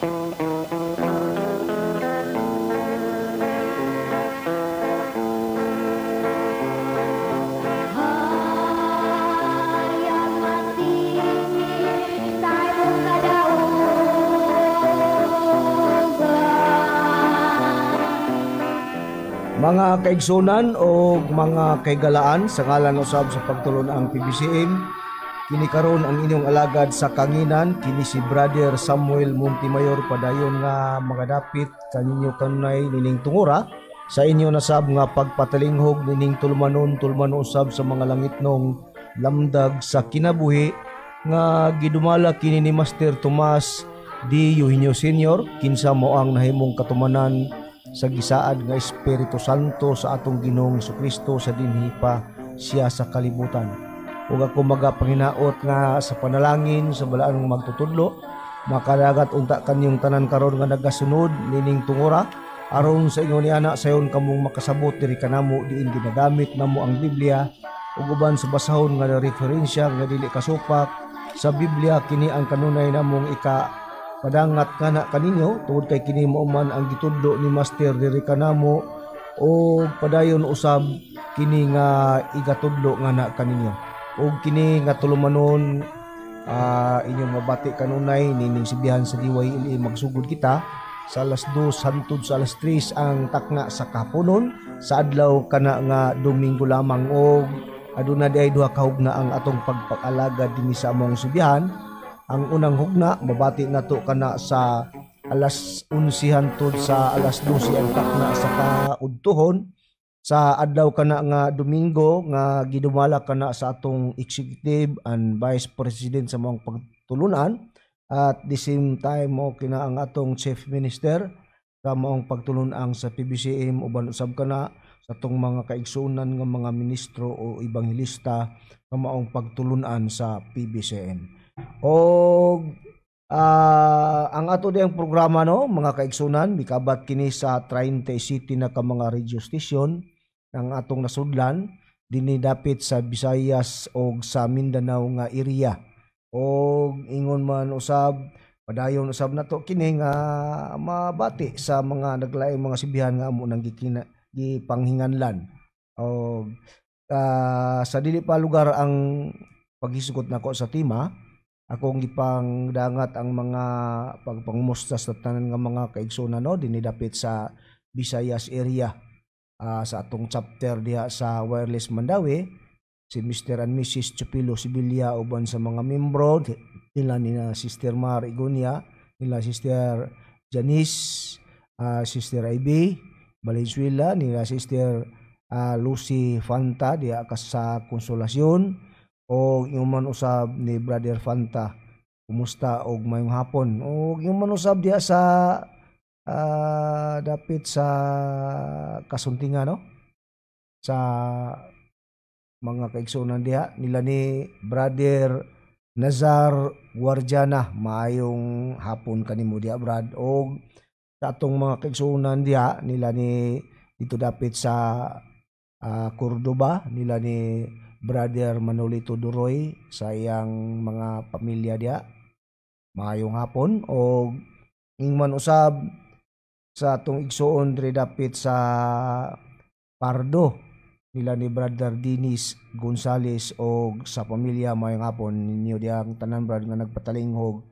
Hayag mati sa imong kadaugan. Mga kaigsunan o mga kaigalaan, sa ngalan usab sa pagtulon ang PBCM, kini karon ang inyong alagad sa kanginan, kini si Brother Samuel Montemayor, padayon nga magadapit kaninyo kanunay nining tungura sa inyo nasab nga pagpatalinghog nining tulumanon, tulumanon usab sa mga langitnong lamdag sa kinabuhi nga gidumala kini ni Master Tomas D. Eugenio Senior, kinsa mao ang nahimong katumanan sa gisaad nga Espiritu Santo sa atong Ginoong Hesukristo sa dinhi pa siya sa kalibutan. Ug ako magapanginaot nga sa panalangin sa balaanong magtutudlo, makadagat unta kanyong tanan karon nga nagasunod nining tungura, aron sa ingon niana sayon kamong makasabot diri kanamo diin ginagamit namo ang Biblia ug uban sa basahon nga referensya nga dili kasupak sa Biblia. Kini ang kanunay namong ika padangat kana kaninyo tungod kay kini mao man ang gitudlo ni Master diri kanamo o padayon usab kini nga igatudlo nga na kaninyo. Og kini nga tulumanon, inyong mabati kanunay nining sibihan sa DYLA. Magsugod kita sa alas 2 hantod sa alas 3 ang takna sa kahaponon sa adlaw kana nga Domingo lamang, og aduna di ay duha ka hugna ang atong pagpag-alagad dinhi sa among sibihan. Ang unang hugna mabati nato kana sa alas 11 hantod sa alas 12 ang takna sa kaudtuhon sa adlaw kana nga Domingo nga gidumala kana sa atong executive and vice president sa among pagtulunan, at the same time mo kina ang atong chief minister sa maong pagtulunan sa PBCM, uban usab kana sa atong mga kaigsuonan nga mga ministro o ebanghelista sa maong pagtulunan sa PBCM. Og ang ato diyang programa no mga kaigsunan, mikabat kini sa 30 city na ka mga radio station ang atong nasudlan dinhi dapit sa Visayas og sa Mindanao nga area. Og ingon man usab, padayon usab nato kini nga mabati sa mga naglaing mga sibihan nga amo nang gipanghinganlan. Og sa dili pa lugar ang paghisgot nako sa tema, akong gipangdangat ang mga pagpangumusta sa tanan nga mga kaigsunan no dinhi dapit sa Visayas area, sa atong chapter diha sa Wireless Mandaue, si Mister and Missus Chupilo Sibilia uban sa mga membro nila ni na Sister Mar Igonia, nila Sister Janice, Sister Ivy Valenzuela, nila Sister Lucy Fanta diha ka sa Konsolasyon, o yung man usab ni Brother Fanta, kumusta og mayong hapon. O yung man usab diha sa dapit sa Kasuntingan no, sa mga kaigsuonan diha nila ni Brother Nazar Guardiana, maayong hapon kanimo diha brad. Og sa atong mga kaigsuonan diha nila ni dito dapit sa Cordoba, nila ni Brother Manolito Duroy sa iyang mga pamilya diha, maayong hapon. Og ingman usab sa atong igsuon diri dapit sa Pardo, nila ni Brother Dennis Gonzales og sa pamilya, maayong hapon ninyo diyang tanan brad nga nagpatalinghog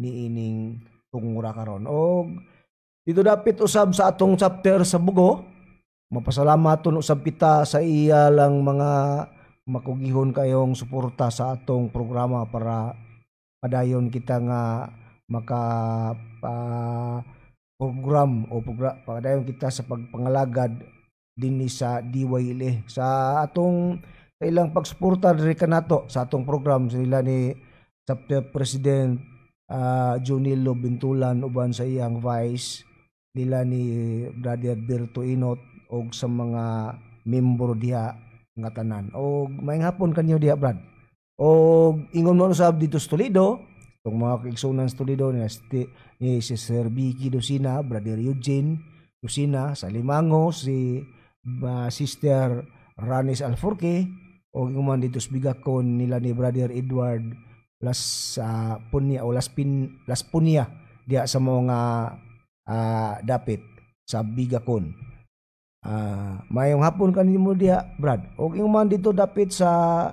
niining tungura karon. Og dito dapit usab sa atong chapter sa Bugo, mapasalamaton usab kita sa iya lang mga makugihon kayong suporta sa atong programa para padayon kita nga maka program o padayon kita sa pagpangalagad dinhi sa DYLA sa atong ilang pagsuporta diri kanato sa atong program sila ni Chapter President Junilo Bintulan uban sa iyang vice nila ni Brother Berto Inot og sa mga membro diha nga tanan. Og maayong hapon kanyo diha brad. Og ingon mo usab dito sa Toledo, itong mga kaigsuonan sa Toledo ni si Sir Vicky Lucina, Brother Eugene Lucina sa Limango, si Sister Ranis Alforque, o ingon man dito sa Bigacon nila ni Brother Edward Las Punya o Las Pin, Las Punya diha sa mga dapit sa Bigakon. Maayong hapon kanimo diha, Brad. Og ingon man dito dapit sa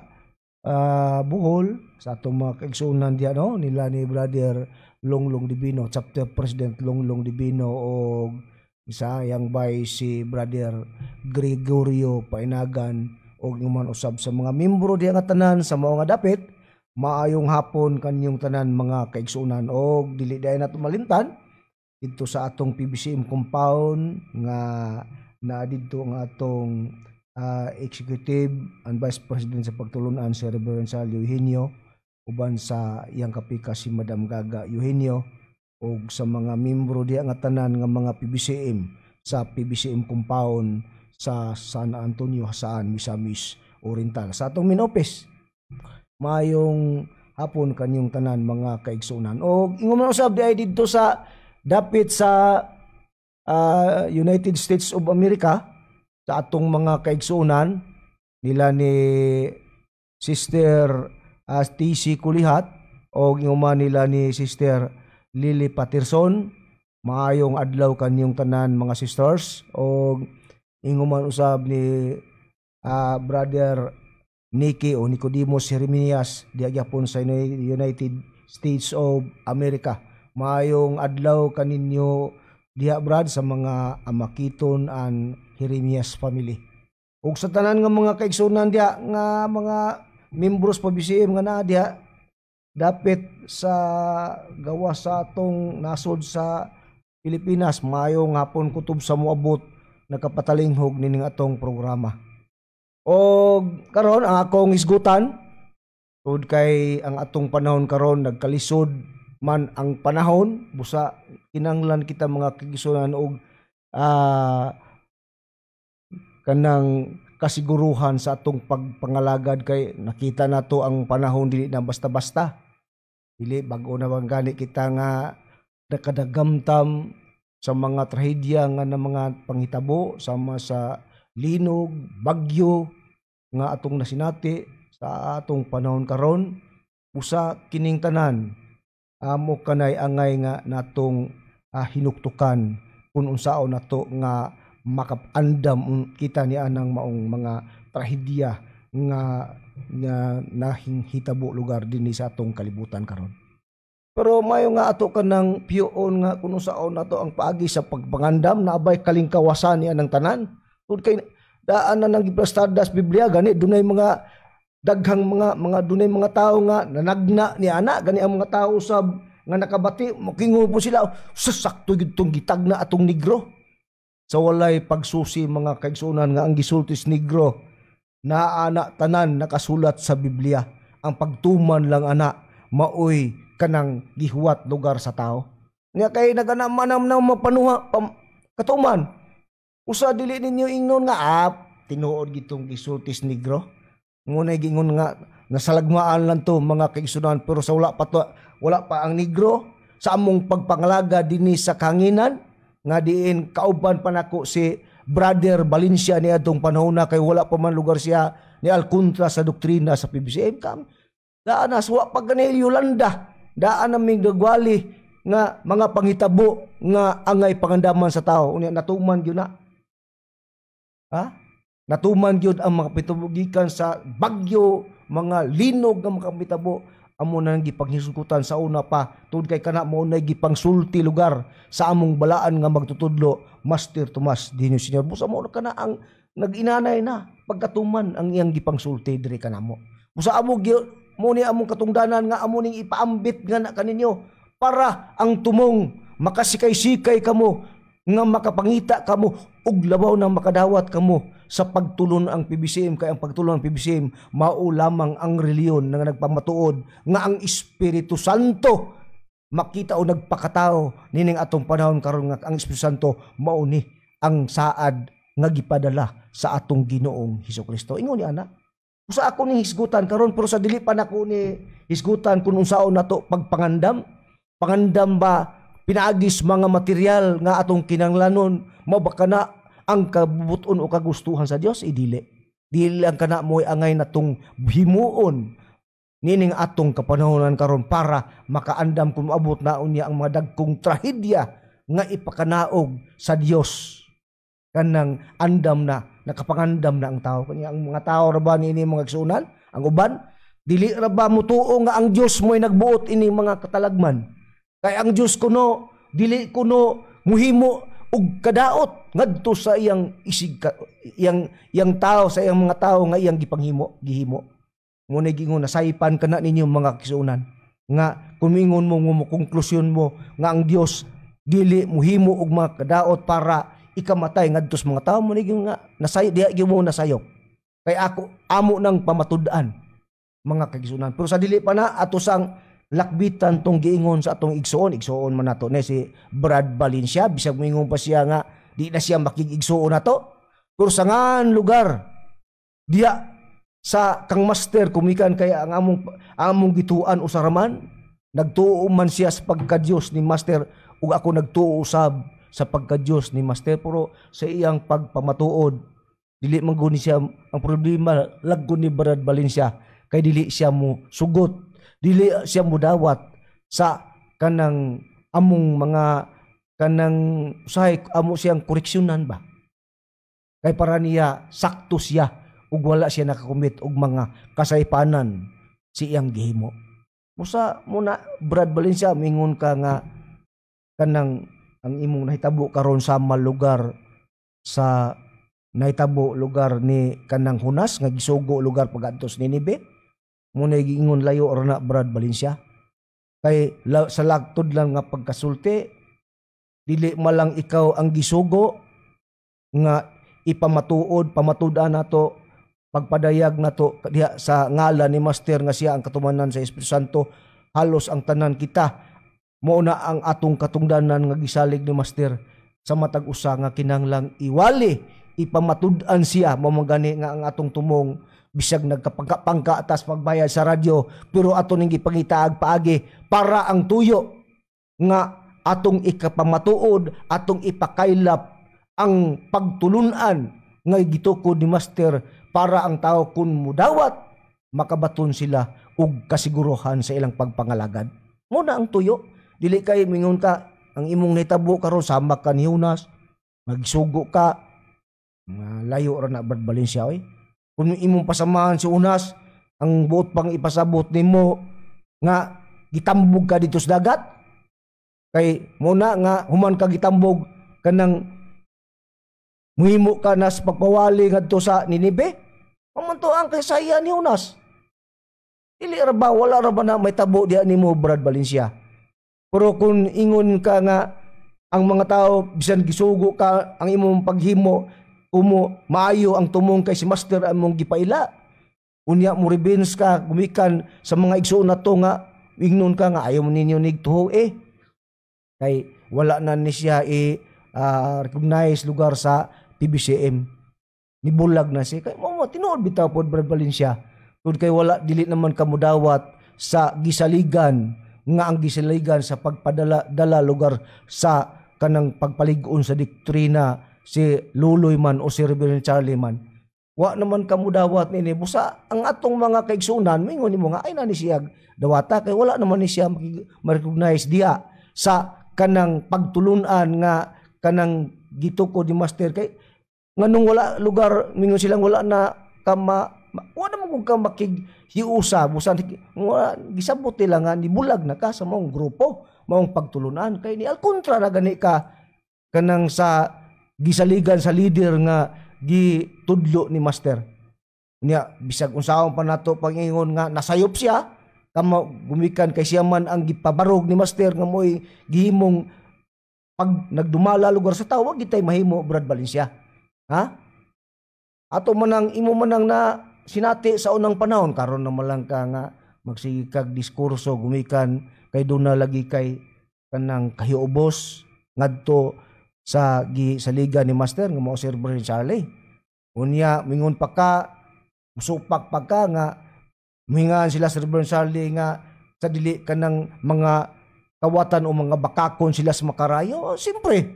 Bohol, sa atong mga kaigsuonan diha, no, nila ni Brother Longlong Divino, Chapter President Longlong Divino, og isa yang by si Brother Gregorio Painagan, og ingon man usab sa mga membro diha nga tanan sa mao nga dapit. Maayong hapon kanyong tanan, mga kaigsuonan. Og dili diay nato malimtan didto sa atong PBCM compound nga naa didto ang atong Executive and Vice President sa pagtulunan, si Reverend Sal Eugenio, uban sa iyang kapika si Madam Gaga Eugenio, ug sa mga membro diha nga tanan nga mga PBCM sa PBCM compound sa San Antonio, Jasaan, Misamis Oriental. Sa atong main office, maayong hapon kanyong tanan, mga kaigsunan. Og ingon man usab diay didto sa dapit sa United States of America, sa atong mga kaigsunan nila ni Sister TC Kulihat o ingon nila ni Sister Lily Patterson. Maayong adlaw kanyong tanan, mga sisters, o ingon man usab ni Brother Nicky o Nicodemus Jeremias diha gyapon sa United States of America. Maayong adlaw kaninyo diha, Brad, sa mga Amakiton and Jeremias family. Ug sa tanan nga mga kaigsunan diha nga mga membros pa BCM nga naa diha dapit sa gawas sa atong nasod sa Pilipinas, maayong hapon kutob sa moabot nakapatalinghog nining atong programa. Og karon ang akong hisgutan, tungod kay ang atong panahon karon nagkalisod man ang panahon, busa kinahanglan kita, mga kaigsunan, og kanang kasiguruhan sa atong pagpangalagad, kay nakita nato ang panahon dili na basta-basta. Dili bag-o na bang gani kita nga nakadagamtam sa mga trahedya nga na mga panghitabo sama sa linog, bagyo nga atong nasinati sa atong panahon karon. Usa kining tanan amo kanay angay nga natong hinuktukan kung unsaon nato nga makaandam kita ni anang maong mga trahedya nga nga nahinghitabo lugar dinhi sa atong kalibutan karon. Pero mayo nga ato kanang piyoon nga kung unsaon nato ang paagi sa pagpangandam na abay kalingkawasan ni anang tanan. Tungod kay daan na nang giplastadas Biblia, gani dunay mga daghang mga dunay mga tawo nga nanagna ni ana. Gani ang mga tao sab nga nakabati mokingo po sila sa sakto gyud tong gitagna atong negro, sa walay pagsusi, mga kaigsunan, nga ang gisultis negro naa na tanan nakasulat sa Biblia. Ang pagtuman lang ana maoy kanang gihuwat lugar sa tao nga kay nagana man na mapanuha katuman. Usa dili ninyo ingnon nga tinuod gitong gisultis negro. Ngunay gingon nga nasalagmaan lang to, mga kaigsunan, pero sa wala pa to, wala pa ang negro sa among pagpangalaga dinhi sa kahanginan nga diin kauban pa nako si Brother Valencia ni atong panahon na kay wala pa man lugar siya ni alkontra sa doktrina sa PBCM kam daan na wa pa gani Yolanda, daan na ming dagwali nga mga panghitabo nga angay pangandaman sa tao. Unya natuman gyud na, ha, natuman gyud ang mga pitubugikan sa bagyo, mga linog nga makapitabo. Amo na nang gipanghisgutan sa una pa, tungod kay kana mao na gipangsulti lugar sa among balaan nga magtutudlo, Master Tomas Dino Senior. Busa mo kana ang nag-inanay na pagkatuman ang iyang gipangsulti diri kanamo. Busa amo mo ni among katungdanan nga amo ning ipaambit nga na kaninyo para ang tumong makasikay-sikay kamo nga makapangita kamo ug labaw na makadawat kamo sa pagtulon ang PBCM, kay ang pagtulon ang PBCM mao lamang ang reliyon nga nagpamatuod nga ang Espiritu Santo makita o nagpakatao nining atong panahon karon, nga ang Espiritu Santo mao ni ang saad nga gipadala sa atong Ginoong Hesukristo. Ingon ni ana. Usa ako ni hisgutan karon, pero sa dili pa nako ni hisgutan kung unsaon nato pagpangandam, pangandam ba pinaagis mga material nga atong kinanglanon, mao ba kana ang kabubuton o kagustuhan sa Dios? Idili, dili ang kana mo'y angay natong himuon Nining atong kapanahonan karon para makaandam kung moabot na unya ang mga dagkong trahedya nga ipakanaog sa Dios. Kanang andam na, nakapangandam na ang tao. Kanya ang mga tao ra ba niini, mga igsuonan? Ang uban dili ra ba mutuo nga ang Dios mo'y nagbuot ini mga katalagman? Kay ang Dios kuno dili kuno muhimo og kadaot ngadto sa iyang isig ka, iyang iyang tao, sa iyang mga tao nga iyang gipanghimo, gihimo. Mo na gingon, nasaypan kana ninyo, mga kisunan, nga kumingon mo mo konklusyon mo nga ang Dios dili muhimo og mga kadaot para ikamatay ngadto sa mga tao, mo ni nga nasay diha gyud mo nasayop. Kay ako amo nang pamatud-an, mga kagisunan. Pero sa dili pa na ato sang lakbitan tong giingon sa atong igsuon, igsuon man nato ni si Brad Valencia, bisag moingon pa siya nga di na siya makig-igsuon nato. Pero sa ngan lugar diya sa kang Master kumikan kay ang among among gituan usa raman, nagtuo man siya sa pagka-Dios ni Master ug ako nagtuo usab sa pagka-Dios ni Master, pero sa iyang pagpamatuod dili man guni siya. Ang problema laggon ni Brad Valencia kay dili siya mo sugot, dili siya mo dawat sa kanang among mga kanang usahay amo siyang koreksyonan ba, kay para niya sakto siya ug wala siya nakakumit og mga kasaypanan si iyang gihimo. Musa muna, Brad Valencia, mingon ka nga kanang ang imong nahitabo karon sama lugar sa nahitabo lugar ni kanang Hunas nga gisugo lugar pagadto sa Ninibe. Muna giingon, layo ra na, Brad Valencia, kay sa lagtod lang nga pagkasulti, dili malang ikaw ang gisugo nga ipamatuod, pamatud-an nato, pagpadayag nato diha sa ngalan ni Master nga siya ang katumanan sa Espiritu Santo. Halos ang tanan kita mao na ang atong katungdanan nga gisalig ni Master sa matag usa nga kinahanglang iwali, ipamatud-an siya. Mao man gani nga ang atong tumong, bisag nagkapangka atas pagbayad sa radyo, pero ato ning gipangitaag paagi para ang tuyo nga atong ikapamatuod, atong ipakaylap ang pagtulunan nga gitukod ni Master para ang tao kun mudawat makabaton sila og kasiguruhan sa ilang pagpangalagad. Mo na ang tuyo. Dili kay mingon ka ang imong nahitabo karon sama ka ni Jonas, magsugo ka. Nga layo ra na, Brad Valencia, oy. Kung imong pasamahan si Unas, ang buot pang ipasabot nimo nga gitambog ka dito sa dagat, kay muna nga human ka gitambog kanang muhimo ka na sa pagpawali ngadto sa Ninibe. Pamanto ang kasaya ni Jonas. Dili ra ba, wala ra ba na may tabo diha nimo, Brad Valencia? Pero kung ingon ka nga ang mga tao bisan gisugo ka, ang imong paghimo kumo maayo ang tumong kay si Master among gipaila. Unya mo revenge ka gumikan sa mga igsuon nato nga ingnon ka nga ayaw mo ninyo nigtuho eh. Kay wala na ni siya i recognize lugar sa PBCM. Nibulag na siya. Kay mo tinuod bitaw pod, Brad Valencia. Tungod kay wala, dili naman kamudawat sa gisaligan nga ang gisaligan sa pagpadala dala lugar sa kanang pagpalig-on sa doktrina si Luloy man o si Reverend Charlie man. Wa naman kamudawat nini. Busa ang atong mga kaigsunan mingon nimo nga ay na ni siya dawata kay wala naman ni siya ma-recognize diha sa kanang pagtulunan nga kanang gitukod ni Master, kay nganong wala lugar mingon silang wala na ka wala naman kung ka makighiusa, busan wala gisabot nila nga nibulag na ka sa maong grupo, maong pagtulunan, kay ni al kontra na gani ka kanang sa gisaligan sa leader nga gitudlo ni Master. Niya bisag unsaon pa nato pangingon nga nasayop siya kamo gumikan kay siya man ang gipabarog ni Master nga mo'y gihimong pag nagdumala lugar sa tawo, wag gitay mahimo, Brad Valencia. Ha? Ato man ang imo man ang na sinati sa unang panahon, karon na malang ka nga magsige kag diskurso gumikan kay doon na lagi kay kanang kahiubos ngadto sa gisaligan ni Master nga mao si Reverend Charlie. Unya mingon pa ka, musupak pa ka nga muhingaan sila sa Reverend Charlie nga sa dili kanang mga kawatan o mga bakakon sila sa makarayo. Siyempre,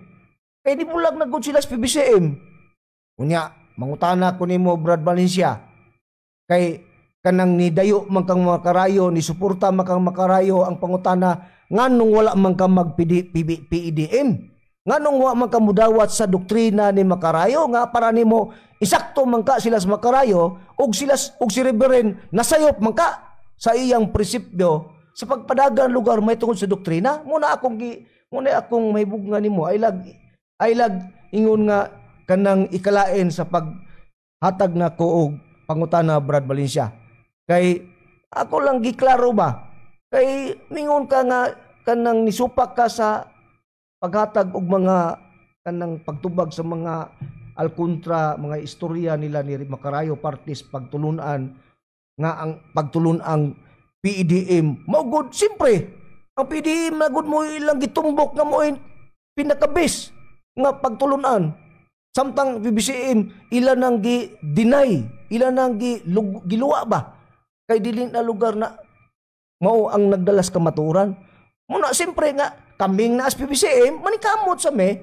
kay nibulag na gud sila sa PBCM. Unya, mangutana ko nimo, Brad Valencia, kay Kanang nidayo man kang Makarayo, ni suporta man kang Makarayo, ang pangutana, nganong wala man ka mag PEDM? Nganong wa man ka mudawat sa doktrina ni Makarayo nga para nimo isakto man ka sila sa Makarayo og sila og si Reverend nasayop man ka sa iyang prinsipyo sa pagpadagan lugar may tungod sa doktrina? Muna akong mahibugna nimo, ay lag ingon nga kanang ikalain sa paghatag na ko og pangutana, Brad Valencia. Kay ako lang giklaro ba, kay mingon ka nga kanang nisupak ka sa paghatag og mga kanang pagtubag sa mga alkontra, mga istorya nila ni Makarayo partis pagtulunan nga ang pagtulun-ang PEDM mao gud. Siyempre ang PEDM na gud mo ilang gitumbok nga mo pinakabis nga pagtulunan, samtang PBCM ila nang gi-deny, ila nang giluwa ba, kay dili na lugar na mao ang nagdalas kamatuoran. Muna siyempre nga kaming naas PBCM manikamot sa me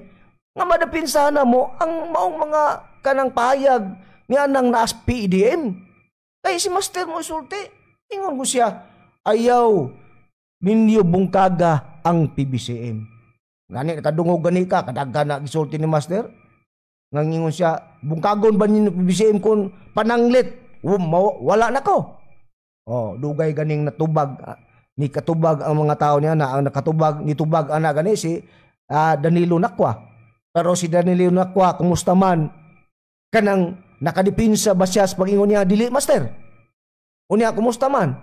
nga madapinsahan na mo ang maong mga kanang pahayag ni anang naas PEDM. Kay si Master mo sulti, ingon ko siya, ayaw ninyo bungkaga ang PBCM. Gani nakadungog gani ka kadaghan na gisulti ni Master. Nga ingon siya, bungkagon ba ninyo PBCM kung pananglit? Wala na ko. Oh, dugay ganing natubag ni katubag ang mga tao niya na ang nakatubag nitubag ana gani si Danilo Nakwa. Pero si Danilo Nakwa, kumusta man, kanang nakadipinsa ba siya sa pag-ingon niya dili, Master? Unya, kumusta man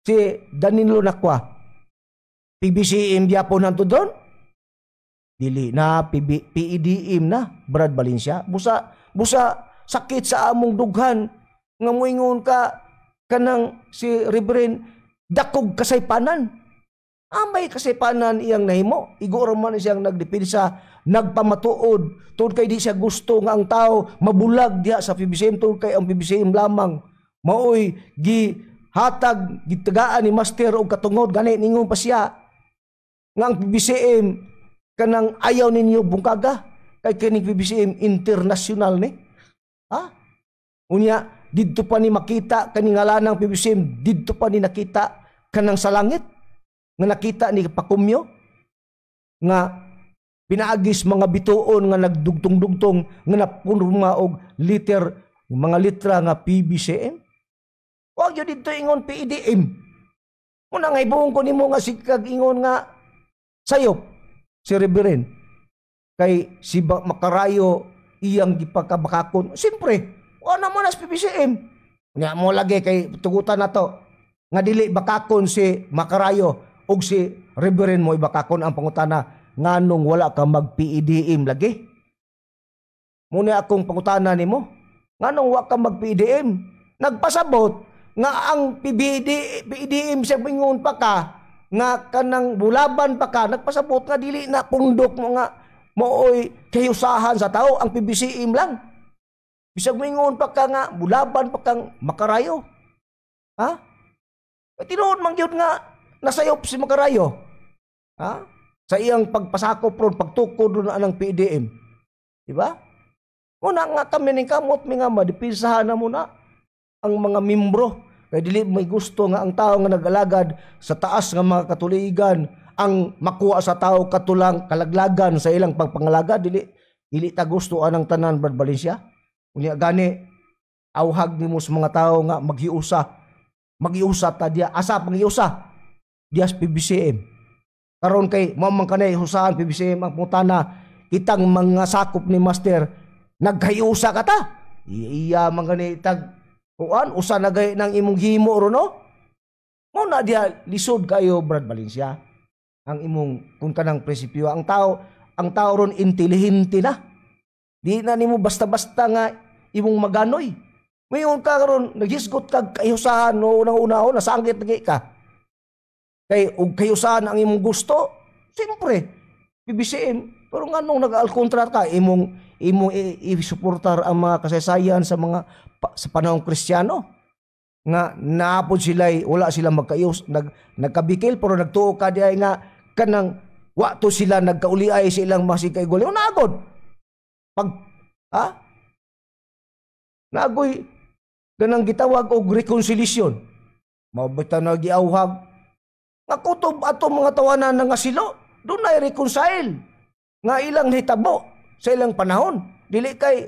si Danilo Nakwa? PBCM gyapon hantud doon? Dili na PB, PEDM na, Brad Valencia. Busa busa sakit sa among dughan nga moingon ka kanang si Reverend dakog kasaypanan. Amay kasaypanan iyang nahimo. Igo ra man siyang nagdepensa, nagpamatuod tungod kay di siya gusto nga ang tao mabulag diha sa PBCM, tungod kay ang PBCM lamang maoy gihatag, gitagaan ni Master og katungod. Gani ningon pa siya nga ang PBCM kanang ayaw ninyo bungkaga kay kining PBCM international ni. Ha? Unya didto pa ni makita kaning ngalan ng PBCM, didto pa ni nakita kanang sa langit nga nakita ni Pakumyo nga pinaagis mga bituon nga nagdugtong-dugtong nga napurma og liter, mga litra nga PBCM. Wag yun dito ingon PEDM. Una nga ibuong ko nimo nga sikag ingon nga sayop si Reverend kay si Makarayo iyang gipagkabakakon. Siyempre, wala mo na sa PBCM. Nya mo lagi kay tugutan na to nga dili bakakon si Makarayo ug si Reverend mo ibakakon. Ang pangutana, nganong wala ka mag PEDM lagi? Muna akong pangutana nimo, nganong wa ka mag PEDM? Nagpasabot nga ang PBD, PEDM siya ingon pa ka nga kanang bulaban pa ka, nagpasabot nga dili na pundok mo nga mooy kahiusahan sa tao, ang PBCM lang. Bisag moingon pa ka nga bulaban pa kang Makarayo, ha? Tinuod man gyud nga nasayop si Makarayo, ha, sa iyang pagpasakop ron, pagtukod ron anang PDM, di ba? Muna nga kami ning kamot mi nga madipinsahan na muna ang mga membro kay dili may gusto nga ang tao nga nag-alagad sa taas nga mga katuligan ang makuha sa tao katulang kalaglagan sa ilang pagpangalagad. Dili dili ta gusto anang tanan, Brad Valencia. Unya gani awhag nimo sa mga tao nga maghiusa, maghiusa ta diya. Asa panghiusa diya sa PBCM karon kay mao man kanay husahan PBCM? Ang putana, kitang mga sakop ni Master, naghiusa ka ta, iya man gani tag kuan, usa na gay nang imong himo ron, no? Mo na diya lisod kayo, Brad Valencia, ang imong kung kanang prinsipyo. Ang tao ron intelihente na, di na nimo basta-basta nga imong maganoy. Mayon ka karon naghisgot kag kahiusahan, no? Unang-una nasangkit lagi ka kay og kahiusahan ang imong gusto, siyempre PBCM. Pero nganong nag-alkontra ka, imong i-suportar ang mga kasaysayan sa mga sa panahong Kristiyano nga naapod sila, wala sila magkayos, nagkabikil, pero nagtuo ka di ay nga kanang wa to sila nagkauliay sa ilang masigkaigol nagod pag, ha, nagoy kanang gitawag og reconciliation. Mao bitaw na giawhag nga kutob atong mga tawanan nga silo dunay reconcile nga ilang nahitabo sa ilang panahon. Dili kay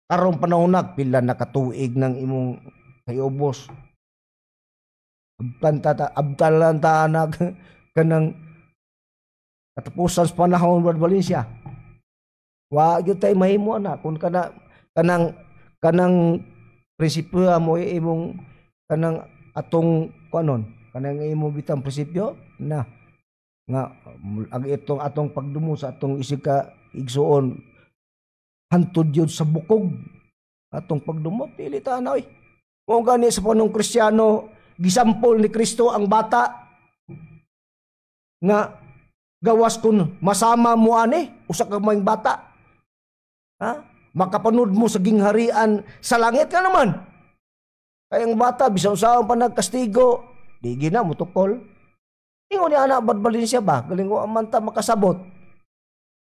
karong panahon na pila na katuig ng imong kayobos. Abtan ta abtalan ta anak kanang katapusan sa panahon, Brad Valencia. Wa gyud tay mahimo ana kung kana kanang kanang prinsipyo mo imong kanang atong kuanon, kanang imo bitang prinsipyo na nga ang itong atong pagdumo sa atong isig ka igsuon hantod yun sa bukog atong pagdumot, dili ta na oy. Mao gani sa panong Kristiyano, gisampol ni Kristo ang bata nga gawas kun masama mo ani usa ka maing bata, ha, makapanud mo sa gingharian sa langit ka naman. Kay ang bata, bisan usaon pa nagkastigo, di gina mutukol. Ingon ni ana, Brad Valencia ba, galing ko man ta makasabot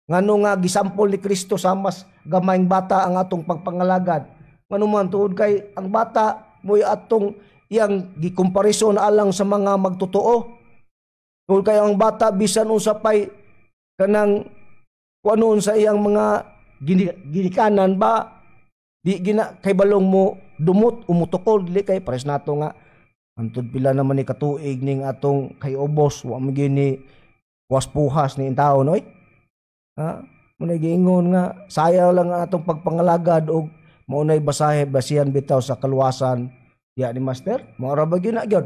ngano nga gisampol ni Kristo sa mas gamayng bata ang atong pagpangalagad. Ngano man, tuod kay ang bata mo'y atong iyang gikomparison alang sa mga magtotoo. Tungod kay ang bata, bisan unsa pay kanang kuanon sa iyang mga ginikanan ba, di gina kay balong mo dumot umutukol. Dili kay pares nato nga antud pila naman ni katuig ning atong kay ubos, wa man gini was puhas ni taon oy. Ha, mo giingon nga sayaw lang ang atong pagpangalagad og mao nay basahe basihan bitaw sa kaluwasan ya ni Master. Mao ra ba gyud na gyud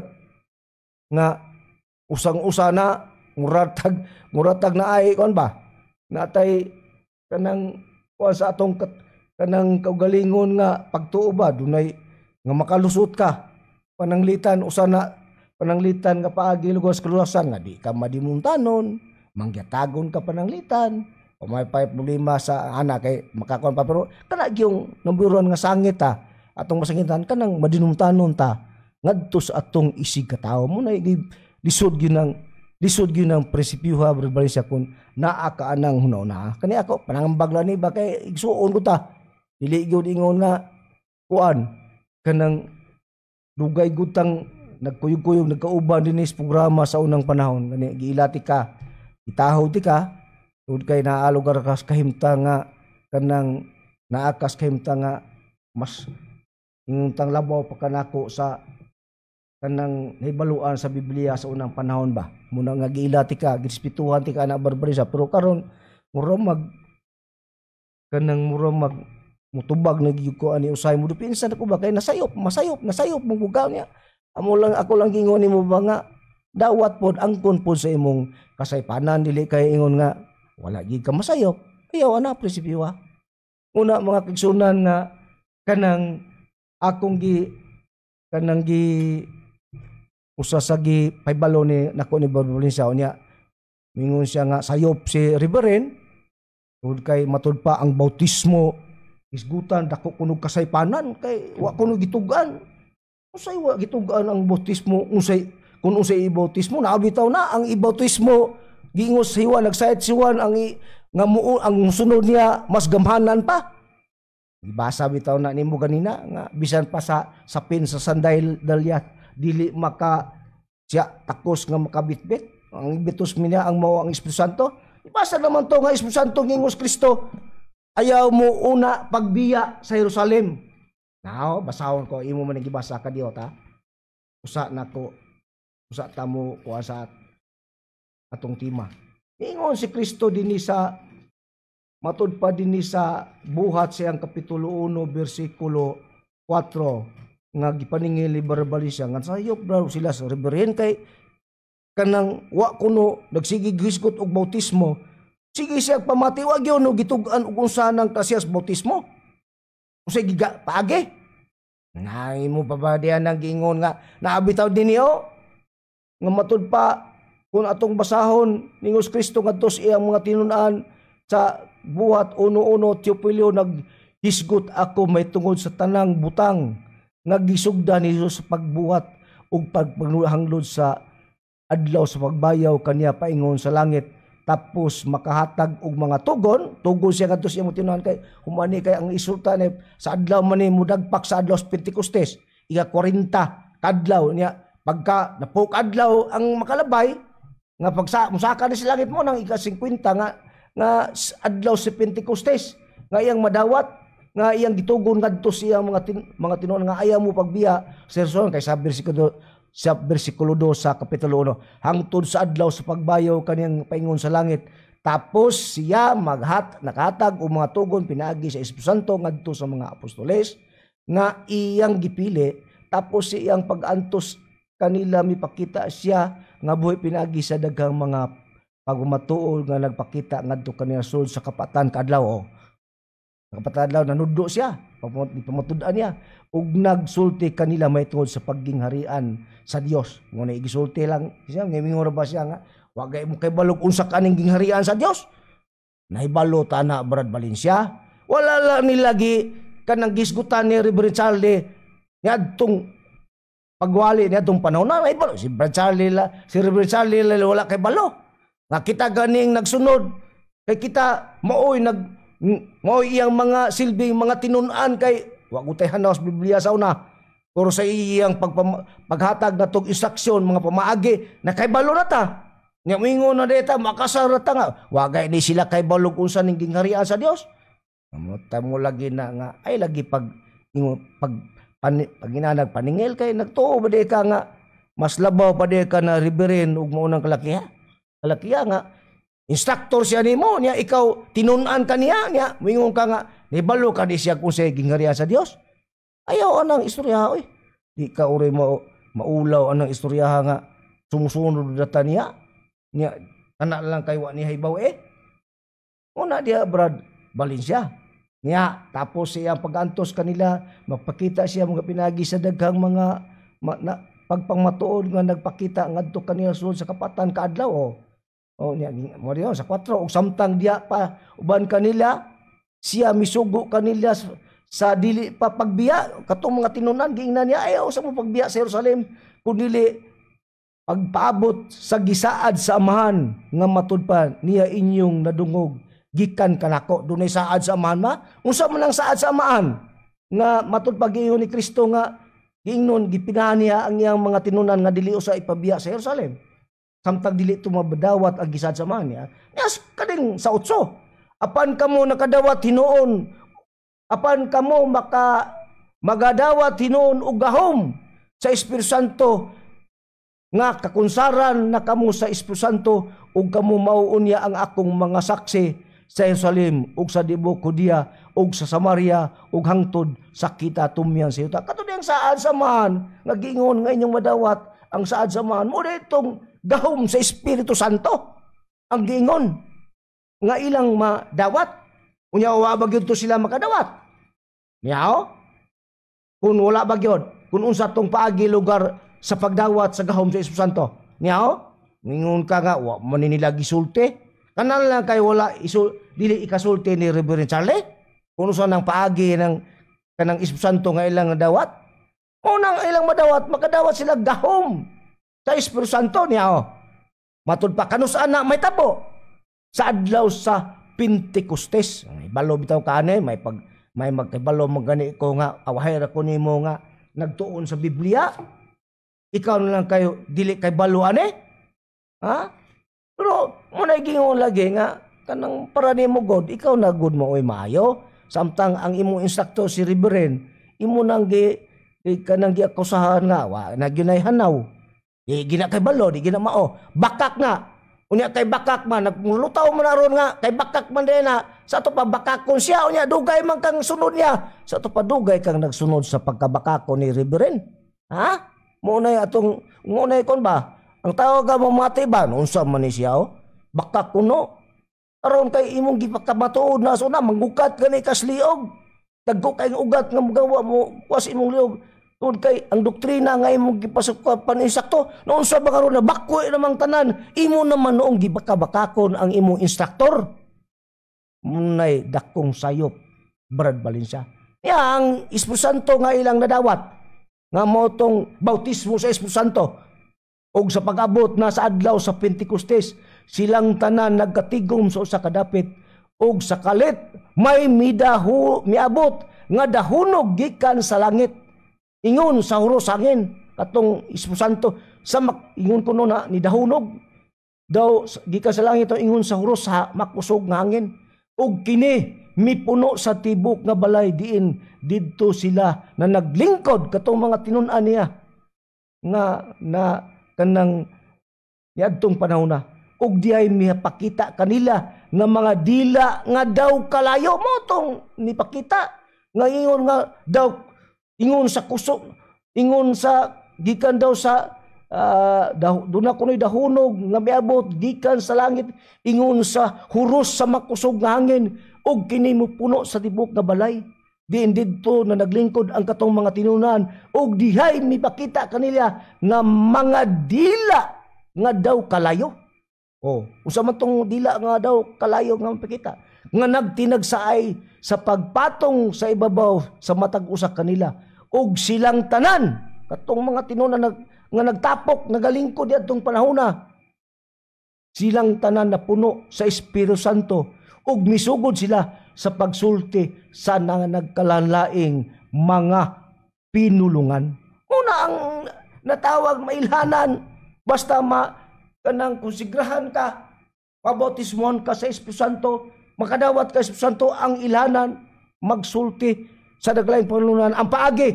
nga usang-usa na muratag na ay kon ba natay kanang kuan sa atong kanang kaugalingon nga pagtuo ba, dunay nga makalusot ka pananglitan usa na pananglitan nga paagi lugos kaluwasan nga di ka madimuntanon, mangyatagon ka pananglitan o may pa problema sa ana kay makakuan pa, pero kana gyung namburon nga sangit ta atong masangitan kanang madinumtanon ta ngadto sa atong isig katawo mo na lisod gyud ang prinsipyo ha, Brad Valencia, kung naa ka anang hunahuna. Kani ako panangambag lang ni ba kay igsuon ko ta, dili gyud ingon nga kuan kanang dugay gud tang nagkuyog-kuyog nagkauban dinhi sa programa sa unang panahon. Kani giilati ka, itaho ti ka tungod kay naa lugar kas kahimtang nga kanang naa kas kahimtang nga mas ingon tang labaw pa kanako sa kanang nahibaluan sa Biblia sa unang panahon ba. Muna nga giilati ka, girespetuhan ti ka na, Brad Valencia, pero karon mura mag kanang mura mag mutubag na gyud ko ani usay mo dupinsan ako ba kay nasayop, masayop, nasayop mo bugaw niya. Amo lang, ako lang gingon nimo ba nga dawat pod angkon pod sa imong kasaypanan, dili kay ingon nga wala gid ka masayop. Ayaw ana prinsipyo ha. Una, mga kaigsunan, nga kanang akong gi kanang gi usa sa gi pahibalo ni nako ni Brad Valencia unya mingon siya nga sayop si Reverend tungod kay matud pa ang bautismo isgutan dako kuno kasaypanan kay wa kuno gitugan. Unsay wa gitugan ang bautismo? Unsay kung unsay ibautismo naabitaw na ang ibautismo giingos si Juan, nagsayat si Juan ang nga muo ang sunod niya mas gamhanan pa. Gibasa bitaw na nimo ganina nga bisan pa sa sapin sa sandalya dili maka siya takos nga makabitbit ang bitos niya ang mao ang Espiritu Santo. Ibasa naman to nga Espiritu Santo ngingos Kristo, "Ayaw mo una pagbiya sa Jerusalem." Now, basahon ko, imo man gibasa ka diot ha. Usa nako usa ta mo kuha sa atong tema. Ingon si Kristo dinhi sa matud pa dinhi sa Buhat siyang kapitulo 1 bersikulo 4 nga gipaningil ni Brad Valencia nga sayop daw sila sa reverend kay kanang wa kuno nagsigig hisgot og bautismo. Sige siya pamati, wa gyud no gitug-an og unsa nang klasiyas bautismo. Unsay giga paagi? Nay mo pa ba diyan ang giingon nga naabitaw din niyo nga matud pa kung atong basahon ningos Kristo ngadto sa iyang mga tinun-an sa Buhat 1:1, "Teopilo, naghisgot ako may tungod sa tanang butang nga gisugda ni Jesus sa pagbuhat ug pagpahanglod sa adlaw sa pagbayaw kaniya paingon sa langit." Tapos makahatag og mga tugon tugon siya ngadto sa iyang tinunan kay humani kay ang isulta ni sa adlaw man ni mudagpak sa adlaw sa Pentecostes, ika 40. Kadlaw niya pagka napuk adlaw ang makalabay nga pagsa musaka ni sa langit mo nang ika-50 nga nga adlaw sa Pentecostes nga iyang madawat nga iyang gitugon ngadto sa iyang mga tinuod nga ayaw mo pagbiya sa Jerusalem kay sa bersikulo 2 sa kapitulo 1 hangtod sa adlaw sa pagbayaw kaniyang paingon sa langit. Tapos siya nakahatag og mga tugon pinaagi sa Espiritu Santo ngadto sa mga apostoles nga iyang gipili. Tapos iyang pag-antos kanila mipakita siya nga buhi pinaagi sa daghang mga pagmatuod nga nagpakita ngadto kanila sulod sa kapatan kaadlaw. Oh. Kapatan adlaw nanudlo siya, pamatud-an niya ug nagsulti kanila mahitungod sa paggingharian sa Dios. Ngunay gisulti lang siya, ngimingon ba siya nga wa gay mo kay balog unsa kaning gingharian sa Dios? Nahibalo ta na, Brad Valencia. Wala lang nilagi kanang gisgutan ni Reverend Charlie niadtong pagwali niadtong panahon na nahibalo si Brad Charlie la, si Reverend Charlie la, wala kay balo. Nga kita ganing nagsunod kay kita maoy nag maoy iyang mga silbing mga tinun-an kay wa gutay hanaw sa Biblia sa una. Pero sa iyang paghatag natong instruksyon mga pamaagi na kay balo na ta. Nya moingon na dita makasar ta nga wagay ni sila kay balog unsa ning gingharian sa Dios. Amot mo lagi na nga ay lagi pag pag paginanag paningil kay nagtuo ba di ka nga mas labaw pa di ka na reverend ug maunang kalakiha. Kalakiha nga instructor siya nimo niya ikaw tinun-an ka niya niya moingon ka nga nibalo ka di siya kung sa gingharian sa Dios. Ayaw anang istorya oy. Di ka uri mo maulaw anang istorya nga sumusunod data niya. Niya anak lang kay wa ni hibaw eh. Una diya Brad Valencia. Niya tapos siyang pag-antos kanila magpakita siya mga pinagi sa daghang mga pagpangmatuod nga nagpakita ngadto kanila sulod sa kapatan kaadlaw oh. Oh niya mo diyo sa 4 og samtang diya pa uban kanila siya misugo kanila sa dili pa pagbiya katong mga tinunan giingnan niya ayaw sa mo pagbiya sa Jerusalem kun dili pagpaabot sa gisaad sa Amahan nga matud pa niya inyong nadungog gikan kanako. Dunay saad sa Amahan ma? Unsa man ang saad sa Amahan nga matud pa giingon ni Kristo nga giingnon gipinahan niya ang iyang mga tinunan nga dili usa ipabiya sa Jerusalem samtang dili tumabadawat ang gisaad sa Amahan niya. Yes, kaning sa 8 apan kamo nakadawat hinuon, apan kamo maka magadawat hinuon og gahom sa Espiritu Santo nga kakunsaran na kamo sa Espiritu Santo ug kamo mauunya ang akong mga saksi sa Jerusalem ug sa tibuok Judea ug sa Samaria ug hangtod sa kita tumyan sa yuta. Kato diyang saad sa Amahan nga giingon nga inyong madawat ang saad sa Amahan mo ditong gahom sa Espiritu Santo ang giingon nga ilang madawat. Unya wa ba gyud to sila makadawat? Niyaw? Kung wala ba gyud, kung unsa tong paagi lugar sa pagdawat sa gahom sa Espiritu Santo. Niyaw? Ningon ka nga wa man nila gisulti. Kanal lang kay wala dili ikasulti ni Reverend Charlie. Kung unsa nang paagi ng kanang Espiritu Santo nga ilang nadawat. Unang ilang madawat, makadawat sila gahom sa Espiritu Santo niyaw. Matud pa kanus ana may tabo sa adlaw sa Pentecostes. Ay balo bitaw kaane may pag may magkibalo magani ko nga awahay ra ko nimo nga nagtuon sa Biblia. Ikaw na lang kayo dili kay baluan eh. Ha? Pero mo na gingon lagi nga kanang para nimo God, ikaw na God mo oy maayo. Samtang ang imong instructor si Reverend, imo nang gi kanang giakusahan nga wa na ginay hanaw. Di gina kay balo, di gina mao. Bakak na. Unya kay bakak man nagmulutaw man aron nga kay bakak man din na sa ato pa bakakon siya unya dugay man kang sunod niya. Sa ato pa dugay kang nagsunod sa pagkabakako ni Reverend. Ha? Munay atong munay kon ba? Ang tawag ka mamati ba? Unsa man ni siya oh? Bakak kuno. Aron kay imong gipakabatuod na so na manggukat kani kasliog. Dagko kay ugat nga magawa mo was imong liog. Tungod kay ang doktrina nga imong gipasukap paninsakto, noon sa ba karon na bakoy namang tanan, imo naman noong gibakabakakon ang imong instruktor. Munay dakong sayop, Brad Valencia. Ya ang Espiritu Santo nga ilang nadawat nga mao tong bautismo sa Espiritu Santo ug sa pag-abot na sa adlaw sa Pentecostes, silang tanan nagkatigom sa usa ka dapit ug sa kalit may midahu miabot nga dahunog gikan sa langit ingon sa huros hangin. Katong Espiritu Santo sa ingon kuno na ni dahunog daw gikan sa langit, ingon sa huros sa makusog nga hangin, ug kini mipuno sa tibok nga balay diin didto sila na naglingkod, katong mga tinun-an niya nga na kanang niadtong panahon na. Ug diay mipakita kanila nga mga dila nga daw kalayo. Mo tong nipakita nga ingon nga daw ingon sa kusog, ingon sa gikan daw sa doon na kuno'y dahunog nga miabot gikan sa langit ingon sa huros sa makusog nga hangin, ug kini mopuno sa tibok nga balay diin didto na naglingkod ang katong mga tinunan, ug dihay mipakita kanila nga mga dila nga daw kalayo. Oh, usa man tong dila nga daw kalayo nga mapakita nga nagtinagsaay sa pagpatong sa ibabaw sa matag usa kanila, ug silang tanan, katong mga tinunan nga nagtapok, nagalingkod diadtong panahona, silang tanan na puno sa Espiritu Santo ug misugod sila sa pagsulti sa nagkalalaing mga pinulungan. Una ang natawag mailhanan, basta ma kanang konsigrahan ka, pabautismohan ka sa Espiritu Santo, makadawat ka Espiritu Santo, ang ilhanan magsulti sa naglaing pinulungan. Ang paagi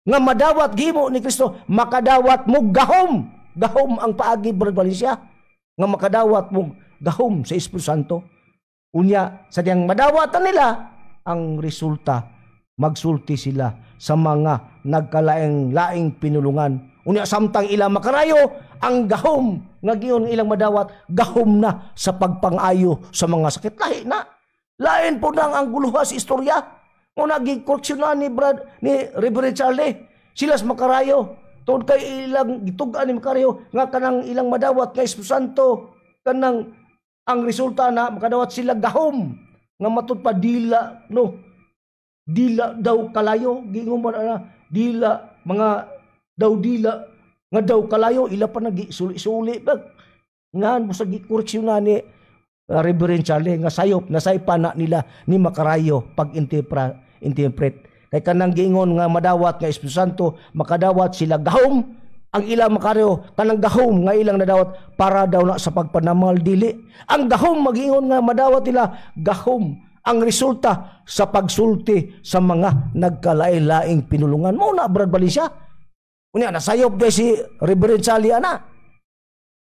nga madawat gimo ni Kristo, makadawat mo gahom. Gahom ang paagi, Brad Valencia, nga makadawat mo gahom sa Espiritu Santo. Unya, sa diyang madawatan nila, ang resulta, magsulti sila sa mga nagkalaing-laing pinulungan. Unya, samtang ilang makarayo, ang gahom nga giyon ilang madawat, gahom na sa pagpangayo sa mga sakit. Lahi na. Lain po nang ang guluha sa istorya. Una, gikoreksyonan ni Brad, ni Reverend Charlie, sila sa makarayo. Tungod kay ilang gitug-an ni makarayo, nga kanang ilang madawat nga Espiritu Santo, kanang ang resulta na makadawat sila gahom nga matud pa dila, no, dila daw kalayo. Giingon mo na dila, mga daw dila nga daw kalayo, ila pa nagi suli-suli ba ngan mo sa gikoreksyonan ni Reverend Charlie nga sayop nasaypa na nila ni Makarayo pag interpret kay kanang giingon nga madawat nga Espiritu Santo, makadawat sila gahom. Ang ilang makarayo, kanang gahom nga ilang nadawat para daw na sa pagpanamal, dili. Ang gahom magiingon nga madawat nila gahom, ang resulta sa pagsulti sa mga nagkalain-laing pinulungan. Mo na, Brad Valencia. Unya nasayop kay si Reverend Charlie ana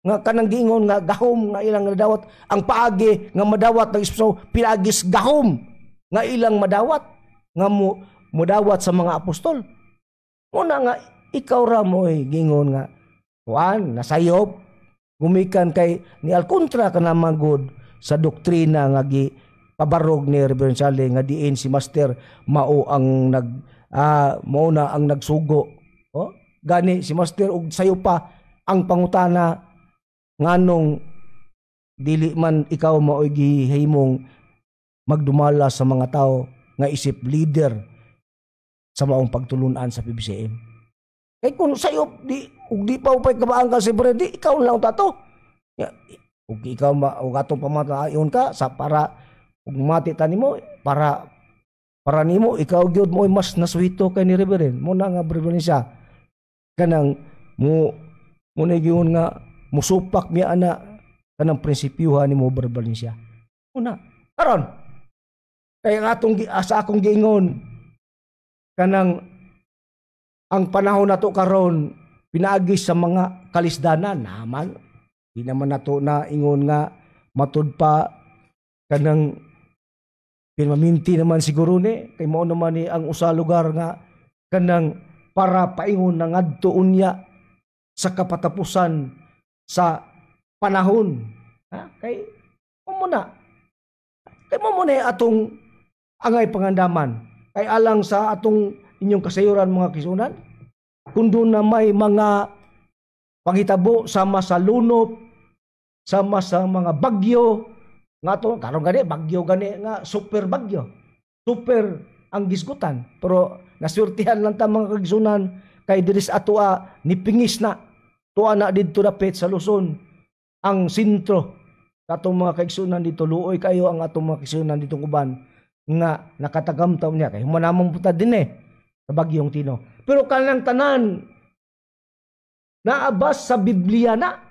nga kanang giingon nga gahom nga ilang nadawat, ang paagi nga madawat ng Espiritu pinaagis gahom nga ilang madawat nga mo modawat sa mga apostol. Muna nga ikaw ra mo'y gingon nga kuan nasayop gumikan kay ni alkontra ka na magod sa doktrina nga gi pabarog ni Reverend Charlie nga diin si Master mao ang nag mao na ang nagsugo. Oh, gani si Master og sayo pa ang pangutana, nganong dili man ikaw mao'y gihimong magdumala sa mga tao nga isip leader sa maong pagtulunan sa PBCM? Kay kung sayo di ug di pa upay kabaan ka si Brady, ikaw lang tato. Ya, ug ikaw ma ug atong pamatayon ka sa para ug mati ta nimo para para nimo ikaw gyud mo mas nasuhito kay ni Reverend. Mo na nga Reverend siya kanang mo mo na gyud nga musupak miya ana kanang prinsipyuhan nimo, Brad Valencia. Una karon kay ang atong sa akong giingon, kanang ang panahon nato karon pinaagi sa mga kalisdanan naman, di naman nato na ingon nga matud pa kanang pinmaminti naman siguro ni kay mao naman ni ang usa lugar nga kanang para paingon na ngadto unya sa kapatapusan sa panahon, ha? Kay mo na kay mo na atong angay pangandaman kay alang sa atong inyong kasayuran, mga kisunan, kung doon na may mga panghitabo sama sa lunop, sama sa mga bagyo nga to karon, gani bagyo gani nga super bagyo, super ang gisgutan, pero naswertihan lang ta, mga kagisunan, kay diri sa atoa ni pingis na tuwa na didto dapit sa Luzon ang sentro atong mga kaigsunan dito. Luoy kayo ang atong mga kaigsunan dito uban nga nakatagam taon niya kay human namang punta din eh sa bagyong Tino, pero kanang tanan Naa ba sa Biblia na?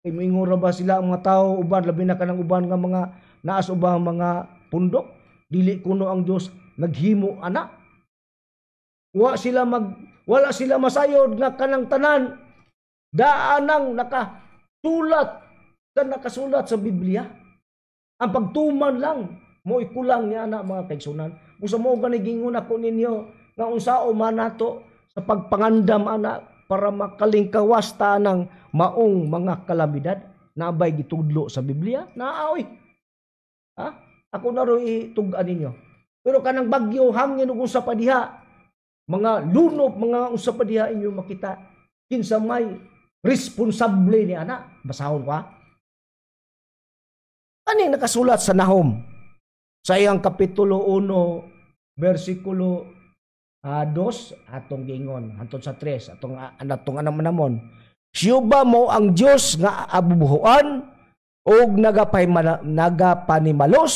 Kay moingon ra ba sila ang mga tao uban, labi na kanang uban nga mga naas ubang mga pundok, dili kuno ang Dios naghimo ana. Wala sila masayod nga kanang tanan daan nang nakasulat sa nakasulat sa Biblia. Ang pagtuman lang mo'y kulang niya na, mga kaigsunan. Busa mo gani gingon ako ninyo nga unsao man nato sa pagpangandam ana para makalingkawas ta ng maong mga kalamidad. Nabay gitudlo sa Biblia? Naa oy. Ha? Ako na ro itug-an ninyo. Pero kanang bagyo, hangin ug usa pa diha, mga lunop, mga usa pa diha, inyo makita kinsa may responsable ni ana. Basahon ko ha. Ani nakasulat sa Nahum sa iyang kapitulo 1 versikulo 2 atong gingon hantod sa 3 atong atong anam-anamon. Siya mao ang Dios nga abubuhuan og nagapanimalos.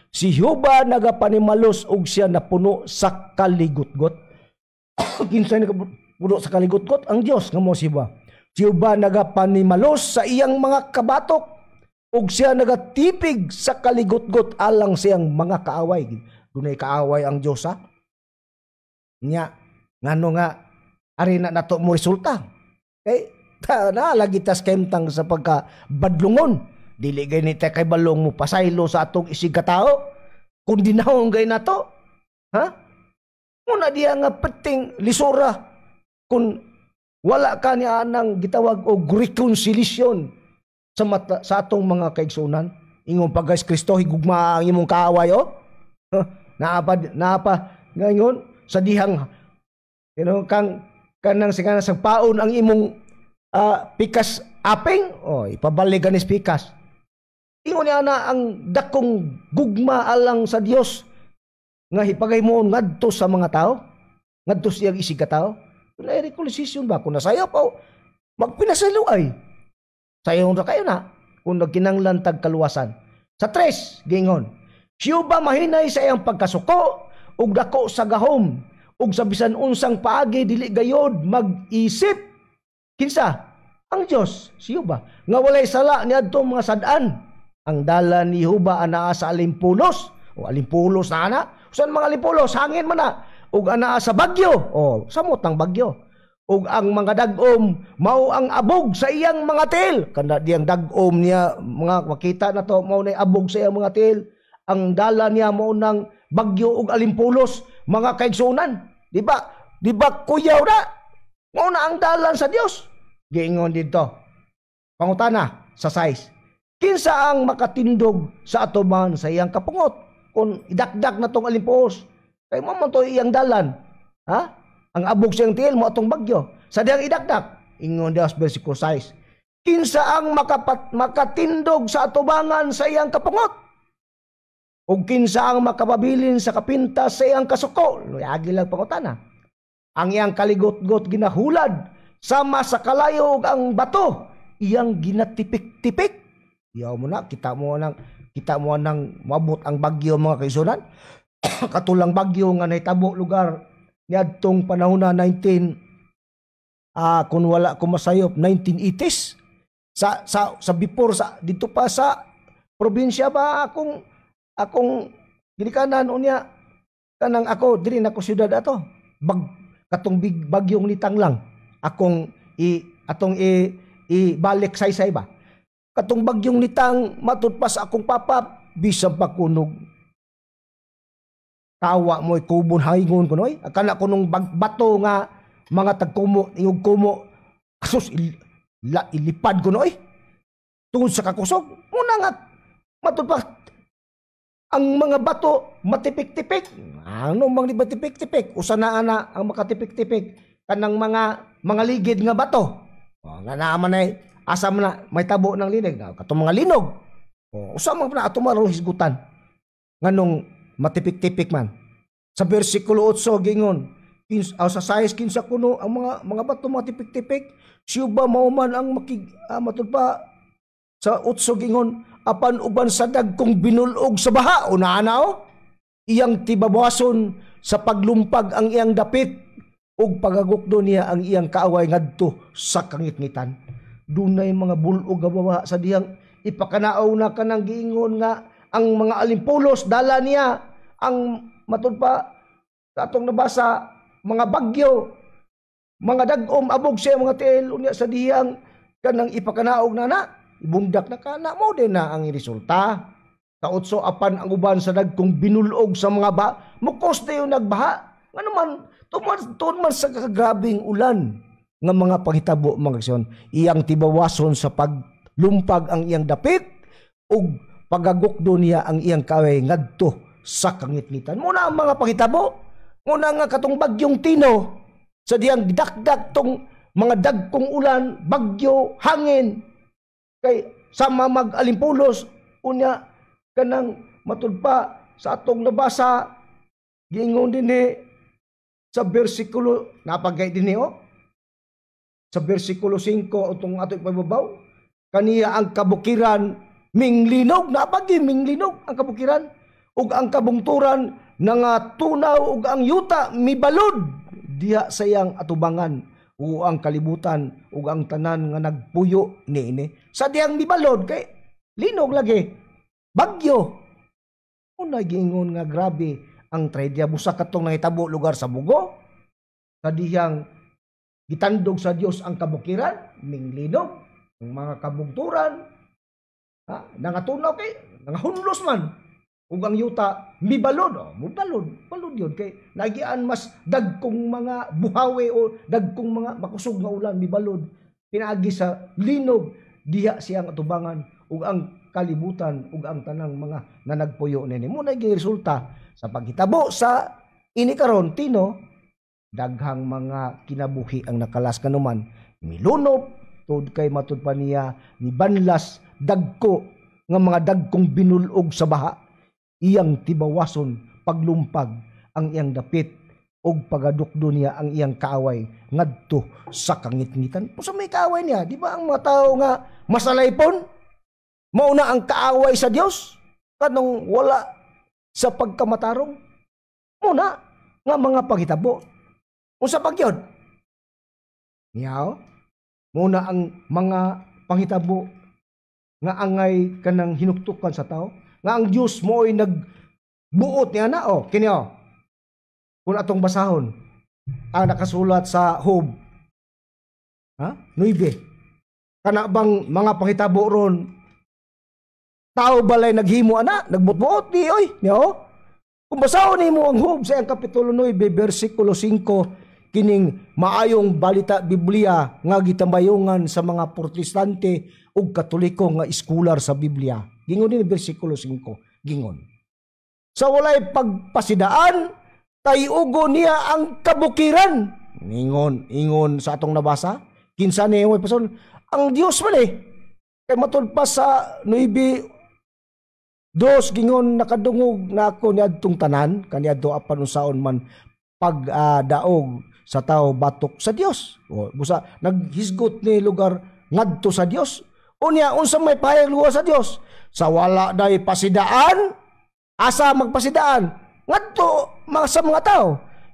Si Jehova nagapanimalos og siya napuno sa kaligutgot. Kinsa nagapuno sa kaligutgot? Ang Dios nga mo si Jehova. Si Jehova nagapanimalos sa iyang mga kabatok ug siya nagatipig sa kaligutgot alang siyang mga kaaway. Dunay kaaway ang Dios ha. Nya ngano nga ari na nato mo resulta. Kay ta na lagi tas kemtang sa pagka badlungon. Dili gay ta kay balong mo pasaylo sa atong isig katao. Kung dinahong gay nato. Ha? Muna diya nga peting lisura kung wala ka niya anang gitawag og reconciliation sa mata, sa atong mga kaigsunan. Ingon pa guys Kristo, higugma ang imong kaaway oh. Huh? Naapa naapa ngayon sa dihang kang kanang singa sa paon ang imong pikas aping, oh, ipabalik ganis pikas. Ingon niya na ang dakong gugma alang sa Dios nga hipagaymoon ngadto sa mga tao, ngadto sa iyang isig ka tao. Dunay reconciliation ba kung nasayop o magpinasalo ay sayon ra kayo na kung nagkinanglan tag kaluwasan. Sa 3 gingon, siya ba mahinay sa iyang pagkasuko ug dako sa gahom ug sa bisan unsang paagi dili gayod mag-isip. Kinsa? Ang Dios, siya ba nga walay sala niadtong mga sad-an. Ang dalan ni Jehova anaa sa alimpulos. O alimpulos na ana. Usan mga alimpulos? Hangin man na. Ug anaa sa bagyo. O samot ang bagyo. Ug ang mga dag-om mao ang abog sa iyang mga tiil. Kana diyang dag-om niya mga makita na to mao nay abog sa iyang mga tiil. Ang dala niya mao nang bagyo ug alimpulos, mga kaigsunan. Di ba? Di ba kuyaw na? Mao na ang dalan sa Dios. Giingon didto. Pangutana sa 6. Kinsa ang makatindog sa atubangan sa iyang kapungot? Kung idakdak na tong alimpulos, kay mo man to iyang dalan. Ha? Ang abog siyang tiil mo atong bagyo. Sa diyang idakdak, ingon Dios versikulo 6. Kinsa ang makatindog sa atubangan sa iyang kapungot? Ug kinsa ang makapabilin sa kapintas sa iyang kasuko? Luyagi lang pangutana. Ang iyang kaligotgot ginahulad sama sa kalayo ug ang bato iyang ginatipik-tipik. Iyaw mo na, kita mo nang mabot ang bagyo, mga kaisunan. Katulang bagyo nga nahitabo lugar niadtong panahon na 19 kung wala ko masayop 1980s sa before sa dito pa sa probinsya ba akong akong ginikanan. Unya kanang ako diri na ko syudad ato katong big bagyong nitang lang akong i atong i ibalik saysay ba. Katong bagyong nitang, matud pa sa akong papa, bisan pa kunog kawa mo kubon hayngon kunoy akala ko nung bato nga mga tagkumo iyog kumo asus ilipad kunoy tungod sa kakusog. Muna nga matud pa ang mga bato matipik-tipik. Ano mang di ba tipik-tipik? Usa na ana ang makatipik-tipik, kanang mga ligid nga bato. O, nga naa man ay asa man na may tabo ng linig na katong mga linog. O, usa man na ato marong hisgutan nganong matipik-tipik man. Sa versikulo 8 gingon, sa 6, kinsa kuno ang mga bato matipik-tipik? Siya ba mao man ang makig matud pa sa 8 gingon, apan uban sa dagkong binulog sa baha, una na oh, iyang tibabason sa paglumpag ang iyang dapit. Ug pagagukdo niya ang iyang kaaway ngadto sa kangitngitan. Dunay mga bulog nga bawa sa dihang ipakanaw na kanang giingon nga ang mga alimpulos dala niya ang matud pa sa atong nabasa, mga bagyo, mga dag-om, abog siya mga tiil. Unya sa dihang kanang ipakanaog na na ibundak na kana mo din na ang resulta. Kautso, apan ang uban sa dagkong binulog sa mga ba mukos dayon nagbaha. Ngano man tuman tuon man sa kagrabing ulan nga mga panghitabo, mga igsoon, iyang tibawason sa paglumpag ang iyang dapit ug pagagukdo niya ang iyang kaaway ngadto sa kangitngitan. Muna ang mga panghitabo, muna nga katong bagyong Tino, sa diyang dakdak tong mga dagkong ulan, bagyo, hangin, kay sama mag-alimpulos. Unya kanang matud pa sa atong nabasa, giingon dinhi sa bersikulo, napagay dinhi oh, sa bersikulo 5 atong ato ipababaw, kaniya ang kabukiran minglinog, napagi minglinog ang kabukiran ug ang kabungturan nangatunaw ug ang yuta mibalod diha sa iyang atubangan ug ang kalibutan ug ang tanan nga nagpuyo niini. Sa dihang mibalod kay linog lagi, bagyo. Una giingon nga grabe ang trahedya busa katong nangitabo lugar sa Bugo, kadihang gitandog sa Dios ang kabukiran minglinog, ang mga kabugturan ha, nangatunaw kay nangahunlos man ug ang yuta mibalod. Oh, mubalod balod yun kay nagian mas dagkong mga buhawi o dagkong mga makusog nga ulan, mibalod pinaagi sa linog diha siyang atubangan ug ang kalibutan ug ang tanang mga nanagpuyo nini. Mo na resulta sa paghitabo sa ini karon Tino, daghang mga kinabuhi ang nakalas, kanuman milunob tud kay matud pa niya mibanlas dagko nga mga dagkong binulog sa baha. Iyang tibawason paglumpag ang iyang dapit og pagadukdo niya ang iyang kaaway ngadto sa kangitngitan. Pusa may kaaway niya, di ba ang mga tao nga masalaypon? Mauna ang kaaway sa Dios kanong wala sa pagkamatarong. Muna nga mga paghitabo. Unsa pagyod? Niyaw, muna ang mga panghitabo nga angay kanang hinuktukan sa tao, nga ang Dios mo'y nagbuot niya na oh, kini oh. Kung atong basahon ang nakasulat sa Job ha 9, kana bang mga panghitabo ron tao balay naghimo ana, nagbutbuot di oy niya oh. Kung basahon nimo ang Job sa iyang kapitulo 9 bersikulo 5, kining maayong balita Biblia nga gitambayongan sa mga Protestante ug Katoliko nga eskular sa Biblia. Gingon din bersikulo 5, gingon. Sa walay pagpasidaan, tayugo niya ang kabukiran. Ingon, ingon sa atong nabasa, kinsa niya may pason, ang Dios man eh. Kay matud pa sa 9:2, gingon nakadungog na ako niadtong tanan, kaniadto apan unsaon man pagdaog sa tao batok sa Dios. O busa naghisgot ni lugar ngadto sa Dios. Unya unsa may pahayag lugar sa Dios? Sa wala day pasidaan, asa magpasidaan ngadto mga sa mga tao.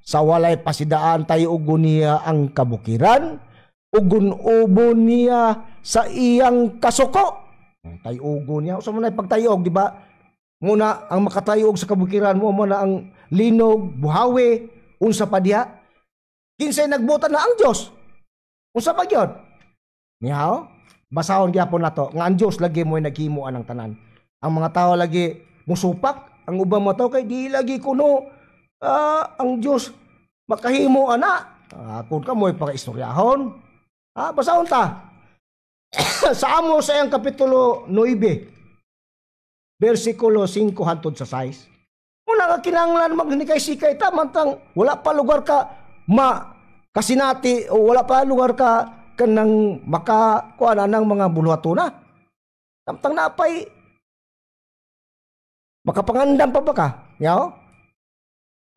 Sa walay pasidaan tayugo niya ang kabukiran, ugon ubo niya sa iyang kasuko. Tayugo niya unsa man ay pagtayog, di ba? Muna ang makatayog sa kabukiran mo mo na ang linog, buhawi, unsa pa diha? Kinsay nagbutan na ang Dios? Unsa pa gyud? Nihaw, basahon gyapon nato nga ang Dios lagi mo'y naghimo anang tanan. Ang mga tao lagi musupak, ang ubang mga tao kay di lagi kuno ang Dios makahimo ana. Kung ka mo'y pakaistoryahon. Basahon ta. Sa Amos sa iyang kapitulo 9, bersikulo 5 hantod sa 6. Muna nga kinahanglan magnikay-sikay ta mantang wala pa lugar ka ma kasinati o wala pa lugar ka kanang makakuha na ng mga buluhatuna. Tamtang napay makapangandam pa ba ka? Yaw?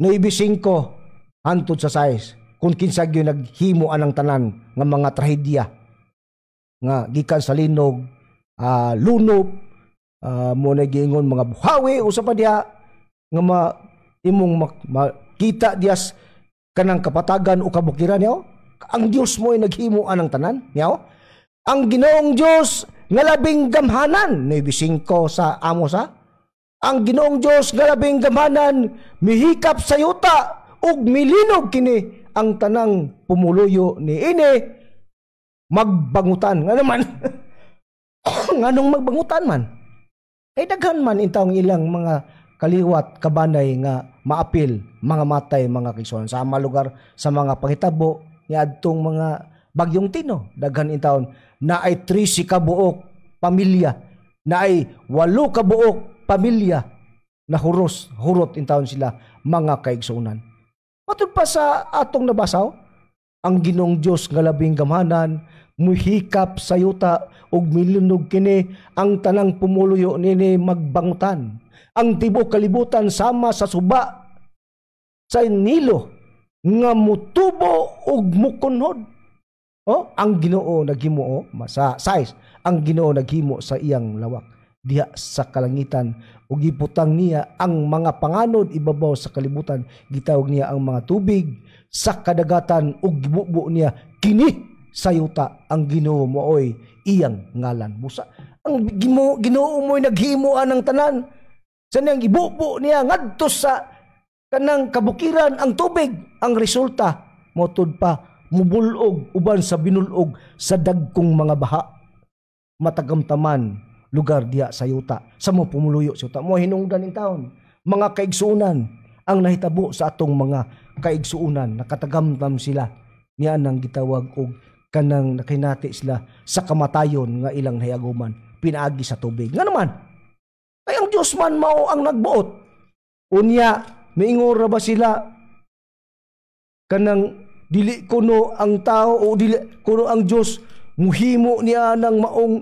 9:5 hantod sa 6. Kung kinsa gyud naghimo anang tanan nga mga trahedya nga gikan sa linog, lunop, mo na giingon mga buhawi usa pa diha nga ma, imong makita diyas Kanang kapatagan o kabukiran niyo, ang Dios mo ay naghimo anang tanan niyo. Ang Ginoong Dios nga labing gamhanan, 9:5 sa Amos ha. Ang Ginoong Dios nga labing gamhanan mihikap sa yuta ug milinog kini, ang tanang pumuluyo niini magbangutan. Nga naman, nganong magbangutan man? Ay daghan man intawong ilang mga kaliwat kabanay nga maapil, mga matay, mga kaigsuonan. Sa ama lugar sa mga panghitabo niadtong mga bagyong Tino, daghan intawon na ay 13 ka buok pamilya, na ay 8 ka buok pamilya na huros, hurot intawon sila, mga kaigsuonan. Matud pa sa atong nabasaw, ang Ginoong Dios nga labing gamhanan muhikap sa yuta ug milunog kini, ang tanang pumuluyo nini magbangutan. Ang tibuok kalibutan sama sa suba sa Nilo nga mutubo ug mukunhod. Oh, ang Ginoo naghimo sa size, ang Ginoo naghimo sa iyang lawak diha sa kalangitan ug gibutang niya ang mga panganod ibabaw sa kalibutan. Gitawag niya ang mga tubig sa kadagatan ug gibubo niya kini sa yuta. Ang Ginoo maoy iyang ngalan. Busa ang Ginoo mo'y naghimo anang tanan. Sa niyang gibubo niya ngadto sa kanang kabukiran ang tubig, ang resulta motud pa mubulog uban sa binulog sa dagkong mga baha. Matagamtaman lugar diha sa yuta sa mo pumuluyo sa yuta. Mo hinungdan in taon, mga kaigsuonan, ang nahitabo sa atong mga kaigsuonan. Nakatagamtam sila niya nang gitawag og kanang nakinati sila sa kamatayon nga ilang nahiaguman pinaagi sa tubig. Nga naman ay ang Dios man mao ang nagbuot. Unya miingon ra ba sila kanang dili kuno ang tao o dili kuno ang Dios muhimo niya ng maong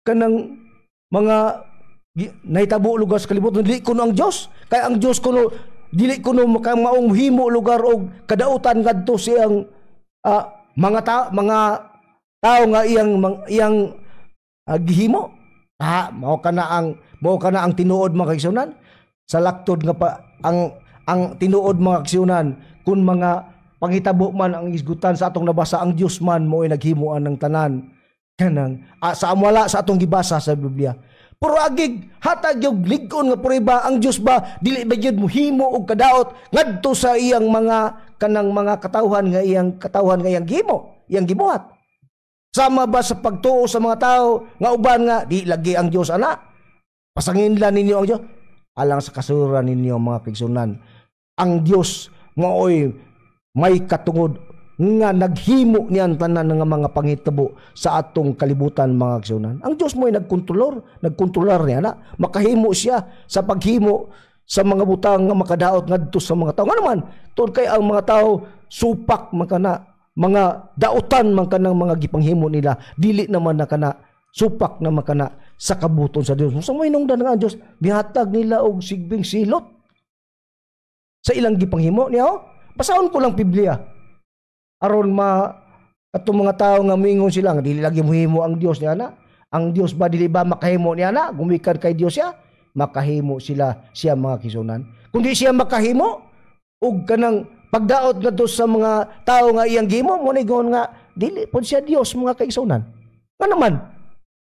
kanang mga nahitabo lugar sa kalibutan, dili kuno ang Dios? Kay ang Dios kuno dili kuno maong himo lugar og kadautan ngadto siyang mga tao nga iyang gihimo. Mao kana ang tinuod, mga kaigsuonan, sa laktod nga pa, ang tinuod, mga kaigsuonan, kung mga panghitabo man ang isgutan sa atong nabasa, ang Dios man mo'y naghimuan ng tanan kanang sa wala sa atong gibasa sa Biblia. Pero agig hatag yung lig-on nga prueba, ang Dios ba dili ba gyud mohimo og kadaot ngadto sa iyang mga kanang mga katawhan nga iyang katawhan nga iyang gihimo, iyang gibuhat? Sama ba sa pagtuo sa mga tao nga uban nga di lagi ang Dios ana? Pasanginlan ninyo ang Dios. Alang sa kasuran ninyo, mga kaigsuonan, ang Dios maoy may katungod nga naghimo niyan tanan nga mga panghitabo sa atong kalibutan, mga kaigsuonan. Ang Dios mo'y nagkontrolar niya na makahimo siya sa paghimo sa mga butang nga makadaot ngadto sa mga tao. Nga naman, tungod kay ang mga tao supak man kana, mga dautan man kanang mga gipanghimo nila, dili naman na kana, supak na man kana sa kabuton sa Dios. Sa may hinungdan nga ang Dios mihatag nila og sigbing silot sa ilang gipanghimo niya. Oh, basahon ko lang Biblia aron ma atong mga tao nga mingon sila nga dili lagi mohimo ang Dios niya na. Ang Dios ba dili ba makahimo niya na? Gumikan kay Dios siya, makahimo sila siya, mga kaigsuonan. Kung di siya makahimo og kanang pagdaot ngadto sa mga tao nga iyang gihimo, mo ni nga dili pod siya Dios, mga kaigsuonan. Nga naman,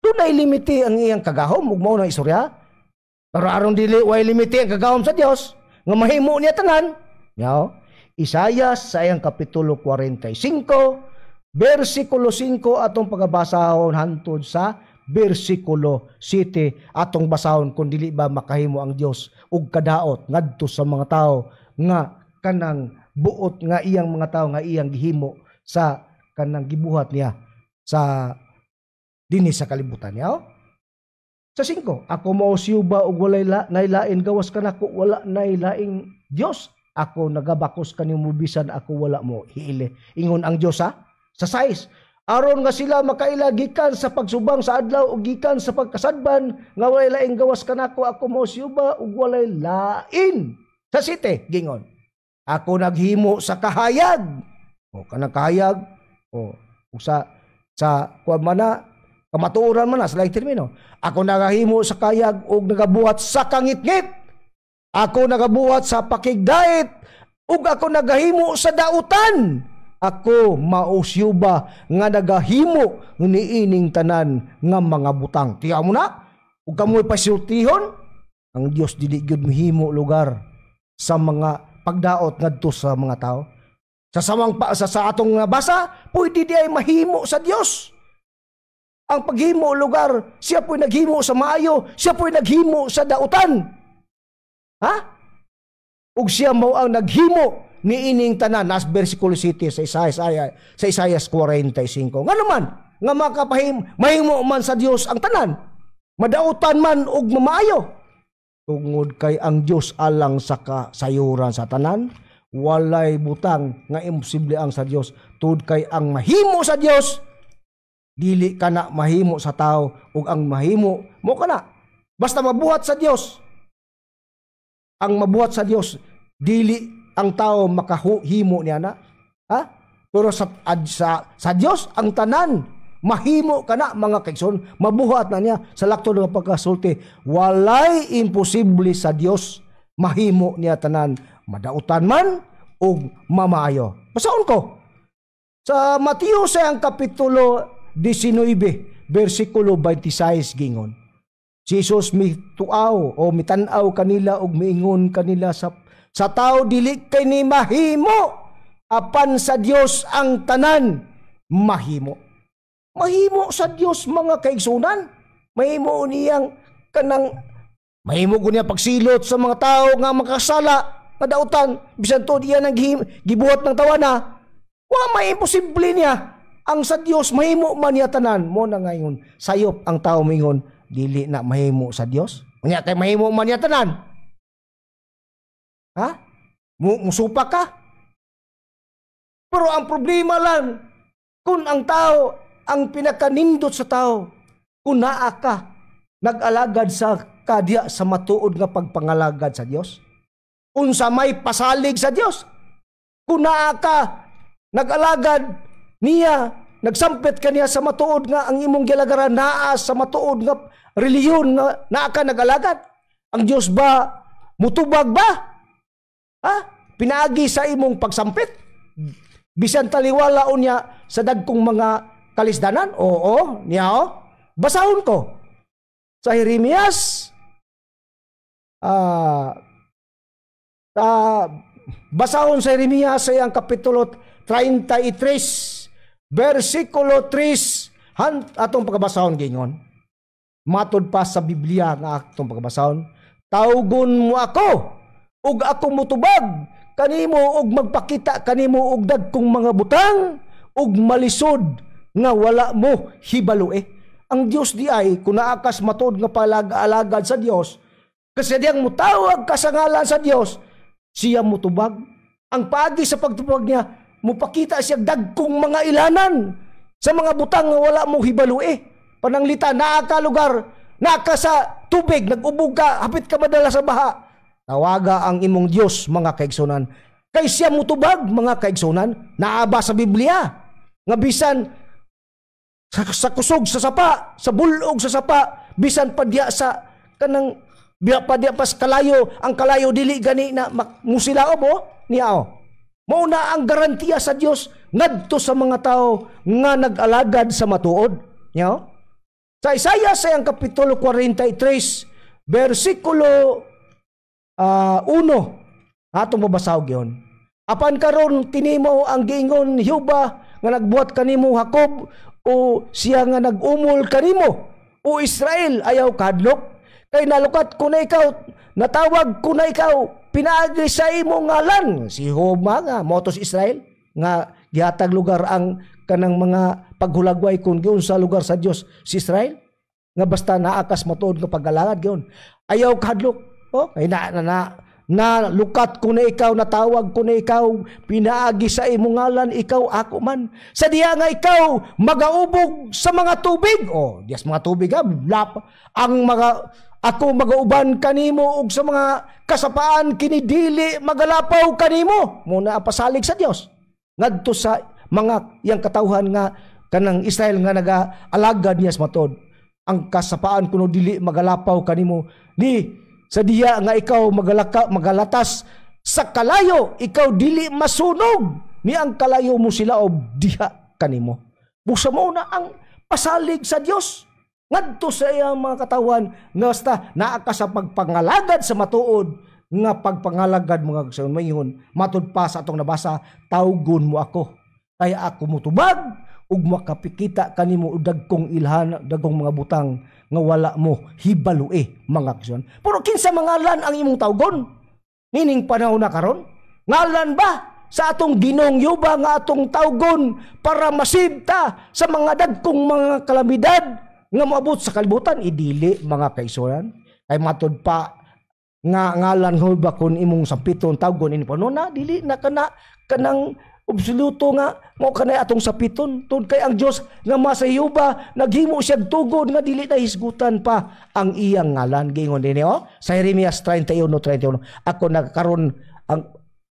dunay limite ang iyang kagahom ug mao nang istorya. Pero aron dili way limite ang kagahom sa Dios nga mahimo niya tanan. Yaw, Isayas sa iyang kapitulo 45 bersikulo 5 atong pagabasahon hantod sa bersikulo 7, atong basahon kung dili ba makahimo ang Dios og kadaot ngadto sa mga tao nga kanang buot nga iyang mga tao nga iyang gihimo sa kanang gibuhat niya sa dinhi sa kalibutan niya. Sa 5, "Ako mao si Jehova ug walay nailain gawas kanako, wala nay laing Dios. Ako nagabakos kanimo bisan ako wala mo hiili." Ingon ang Dios ha. Sa 6, "Aron nga sila makaila gikan sa pagsubang sa adlaw ug gikan sa pagkasadban nga walay laing gawas kanako. Ako mao si Jehova ug walay lain." Sa 7, gingon, "Ako naghimo sa kahayag." O kanang kahayag o ug sa kuan man na kamatuoran man na sa laing termino. "Ako nagahimo sa kahayag ug nagabuhat sa kangitngit. Ako nagabuhat sa pakigdait Ug ako nagahimo sa dautan. Ako mao si Jehova nga nagahimo niining tanan nga mga butang. Tiya mo na, ug kamoy pasultihon, ang Dios dili gyud mihimo lugar sa mga pagdaot ngadto sa mga tao. Sa samang pa, sa atong basa, pwede di ay mahimo sa Dios. Ang paghimo lugar, siya po'y naghimo sa maayo, siya po'y naghimo sa dautan. Ha? Ug siya mao ang naghimo niining tanan, nas versikulo 7 sa Isaiah 45. Ngano man nga makapahim mahimo man sa Dios ang tanan, madautan man ug mamaayo? Tungod kay ang Dios alang sa kasayuran sa tanan, walay butang nga imposible ang sa Dios. Tud kay ang mahimo sa Dios dili kana mahimo sa tao, ug ang mahimo mo kana basta mabuhat sa Dios. Ang mabuhat sa Dios dili ang tao makahimo niya na. Ha? Pero sa Dios ang tanan mahimo kana, mga kaigsoon, mabuhat na niya sa lakto ng pagkasulti. Walay imposible sa Dios, mahimo niya tanan, madautan man ug mamaayo. Basahon ko sa Mateo sa ang kapitulo 19 versikulo 26, gingon si Jesus, mituaw o mitan-aw kanila ug miingon kanila, Sa tao dili kay ni mahimo, apan sa Dios ang tanan mahimo." Mahimo sa Dios, mga kaigsunan. Mahimo niyang kanang mahimo ko niya pagsilot sa mga tao nga makasala, madautan, bisan tuod iya nang gibuhat ng tawana. Wa may imposible niya. Ang sa Dios mahimo man niya tanan. Mo na ngayon sayop ang tao mingon dili na mahimo sa Dios. Unya kay mahimo man niya tanan. Ha? Musupa ka? Pero ang problema lang, kung ang tao, ang pinakanindot sa tao, kung naa ka, nag-alagad sa kadya sa matuod nga pagpangalagad sa Dios, unsa may pasalig sa Dios, kung naa ka, nag-alagad niya, nagsampit ka niya sa matuod nga ang imong gilagaran naa sa matuod nga relihiyon nga naa ka nag-alagad. Ang Dios ba mutubag ba? Ha? Pinaagi sa imong pagsampit? Bisan taliwala unya sa dagkong mga kalisdanan? Oo, niya o. Basahon ko. Sa Jeremias, basahon sa Jeremias sa iyang kapitulo 33, versikulo 3, atong pagkabasahon gingon. Matod pa sa Biblia nga atong pagkabasahon, "Tawgon mo ako, ug ako mutubag kanimo ug magpakita kanimo og dagkong mga butang ug malisod nga wala mo hibalue." Ang Dios di ay kung naakas matuod nga palag-alagad sa Dios, kasi diyang mutawag ka sa ngalan sa Dios, siya mutubag. Ang paagi sa pagtubag niya, mupakita siya dagkong mga ilanan sa mga butang nga wala mo hibalue. Pananglita, naa ka lugar, naa ka sa tubig, nag-ubog ka, hapit ka madala sa baha. Tawaga ang imong Dios, mga kaigsunan. Kay siya mutubag, mga kaigsunan, naa ba sa Biblia nga bisan sa kusog sa sapa, sa bulog sa sapa, bisan padya sa kanang biya padya pas kalayo, ang kalayo dili gani na musilaob o niya o. Mao na ang garantiya sa Dios ngadto sa mga tao nga nag-alagad sa matuod. Niya o? Sa Isaiah sa iyang kapitulo 43 versikulo 1 atong mabasahog yon. "Apan karon tinimo ang giingon ni Jehova nga nagbuhat kanimo, Jacob, o siya nga nag-umol kanimo, o Israel, ayaw kahadlok kay nalukat ko na ikaw, natawag ko na ikaw pinaagi sa imong ngalan." Si Jehova nga motos Israel nga gihatag lugar ang kanang mga paghulagway kung giunsa lugar sa Dios si Israel nga basta naakas matuod nga pag-alagad gyud. "Ayaw kahadlok. Oh, kay na, na, na nalukat ko na ikaw, natawag ko na ikaw, pinaagi sa imong ngalan, ikaw ako man. Sa diya nga ikaw magaubog sa mga tubig." Oh, diyas mga tubig ha, lap, ang mga ako magauban kanimo, ug sa mga kasapaan kini dili magalapaw kanimo. Muna ang pasalig sa Dios ngadto sa mga iyang katawhan nga kanang Israel nga nagaalagad niya sa matuod. Ang kasapaan kuno dili magalapaw kanimo, ni sa diya nga ikaw magalatas Sa kalayo ikaw dili masunog, ni ang kalayo mo sila og diha kanimo. Busa mo na ang pasalig sa Dios ngadto sa iyang mga katawan nga basta naa ka sa pagpangalagad sa matuod nga pagpangalagad mga kaigsuonan. Matud pa sa atong nabasa, tawgon mo ako kay ako motubag ug makapikita kanimo og dagkong ilhan, dagkong mga butang nga wala mo hibalue mga kaigsuonan. Pero kinsa mangalan ang imong tawgon nining panahon na karon? Ngalan ba sa atong Ginoong Yuba nga atong tawgon para masibta sa mga dagkong mga kalamidad nga moabot sa kalibutan? Idili mga kaigsuonan. Kay matud pa nga ngalan ho ba kun imong sampiton tawgon ini panahon na, dili na kana kanang absoluto nga mao kanay atong sapiton, tungod kay ang Dios nga masayuba naghimo siyang tugod nga dili na hisgutan pa ang iyang ngalan. Giingon dinhi oh sa Jeremias 31:31, ako nagkaron ang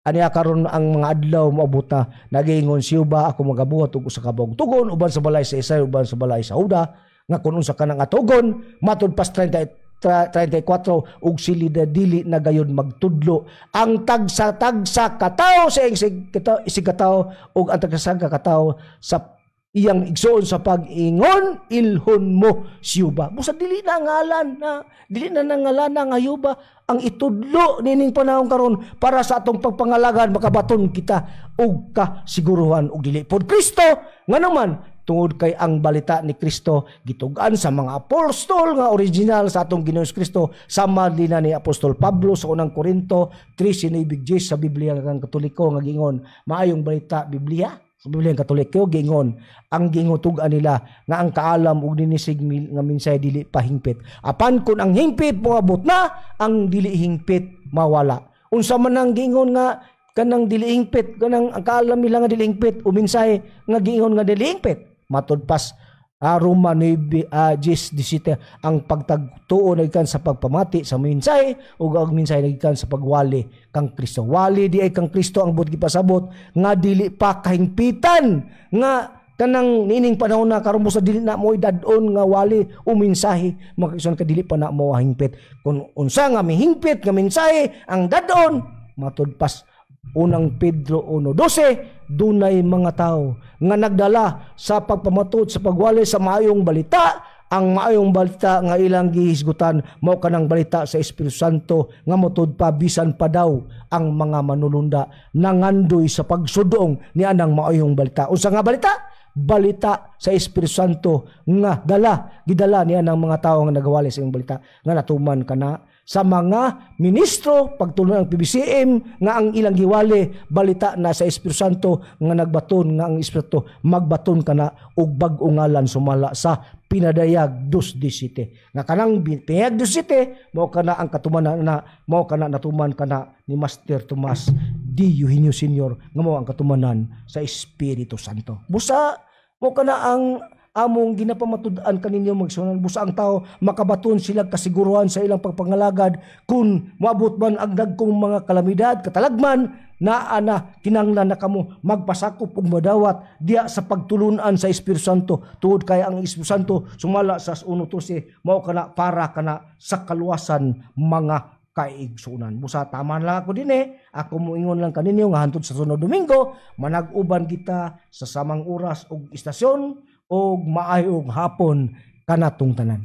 aniya karon ang mga adlaw moabot na, nagiingon si Yuba, ako magabuhat og usa ka bag-ong tugon uban sa balay sa Israel, uban sa balay sa Juda, nga kun unsa kanang atugon matud pas 34 ug sila dili na gayon magtudlo ang tagsa-tagsa katawo sa isig katawo ug ang tagsa katawo sa iyang igsoon sa pag-ingon ilhon mo si Yuba. Busa dili na ngalan na dili na nangalan na nga Yuba ang itudlo nining panahon karon para sa atong pagpangalagan makabaton kita og kasiguruhan og dili pod Kristo. Ngano man tungod kay ang balita ni Kristo gitug-an sa mga apostol nga original sa atong Ginoong Kristo, sama din na ni Apostol Pablo sa unang Korinto 3:9 sa Biblia ng Katoliko nga gingon maayong balita Biblia sa Biblia ng Katoliko gingon ang gingutug-an nila nga ang kaalam ug ninisig nga minsay dili pa hingpit, apan kun ang hingpit moabot na, ang dili hingpit mawala. Unsa man ang gingon nga kanang dili hingpit, kanang ang kaalam nila nga dili hingpit o mensahe nga giingon nga dili hingpit? Matud pas Roma 9:17, ang pagtagtuo nagikan sa pagpamati sa mensahe ug ang mensahe nagikan sa pagwali kang Kristo. Wali di ay kang Kristo ang buot gipasabot nga dili pa kahingpitan nga kanang niining panahon na karon sa dili na mo dad-on nga wali o mensahe mga kaigsoon, ka dili pa na mo hingpit. Kung unsa nga mihingpit nga mensahe ang dad-on, matud pas unang Pedro 1:12, dunay mga tao nga nagdala sa pagpamatod sa pagwali sa maayong balita. Ang maayong balita nga ilang gihisgutan mao kanang balita sa Espiritu Santo nga motud pa bisan pa daw ang mga manulunda nangandoy sa pagsudong ni anang maayong balita. Unsa nga balita? Balita sa Espiritu Santo nga dala gidala niya ng mga tao nga nagawali sa iyong balita nga natuman kana sa mga ministro pagtulong ang PBCM nga ang ilang giwali balita na sa Espiritu Santo nga nagbaton nga ang Espiritu magbaton kana og bag-ong ngalan sumala sa pinadayag 2:17 nga kanang pinadayag 2:17 mao kana ang katumanan na mao kana natuman kana ni Master Tomas D. Eugenio Senior nga mao ang katumanan sa Espiritu Santo. Busa mao kana ang among ginapamatud-an kaninyo magsunan. Busa ang tao makabaton sila kasiguruhan sa ilang pagpangalagad kung moabot man ang dagkong mga kalamidad katalagman naa na kinahanglan na kamo magpasakop ug madawat diya sa pagtulunan sa Espiritu Santo, tungod kay ang Espiritu Santo sumala sa 1:13 mao kana para kana sa kaluwasan mga kaigsunan. Busa tama lang ako dinhi, ako moingon lang kaninyo nga hantod sa sunod Domingo manag-uban kita sa samang oras ug istasyon og maayong hapon kanatong tanan.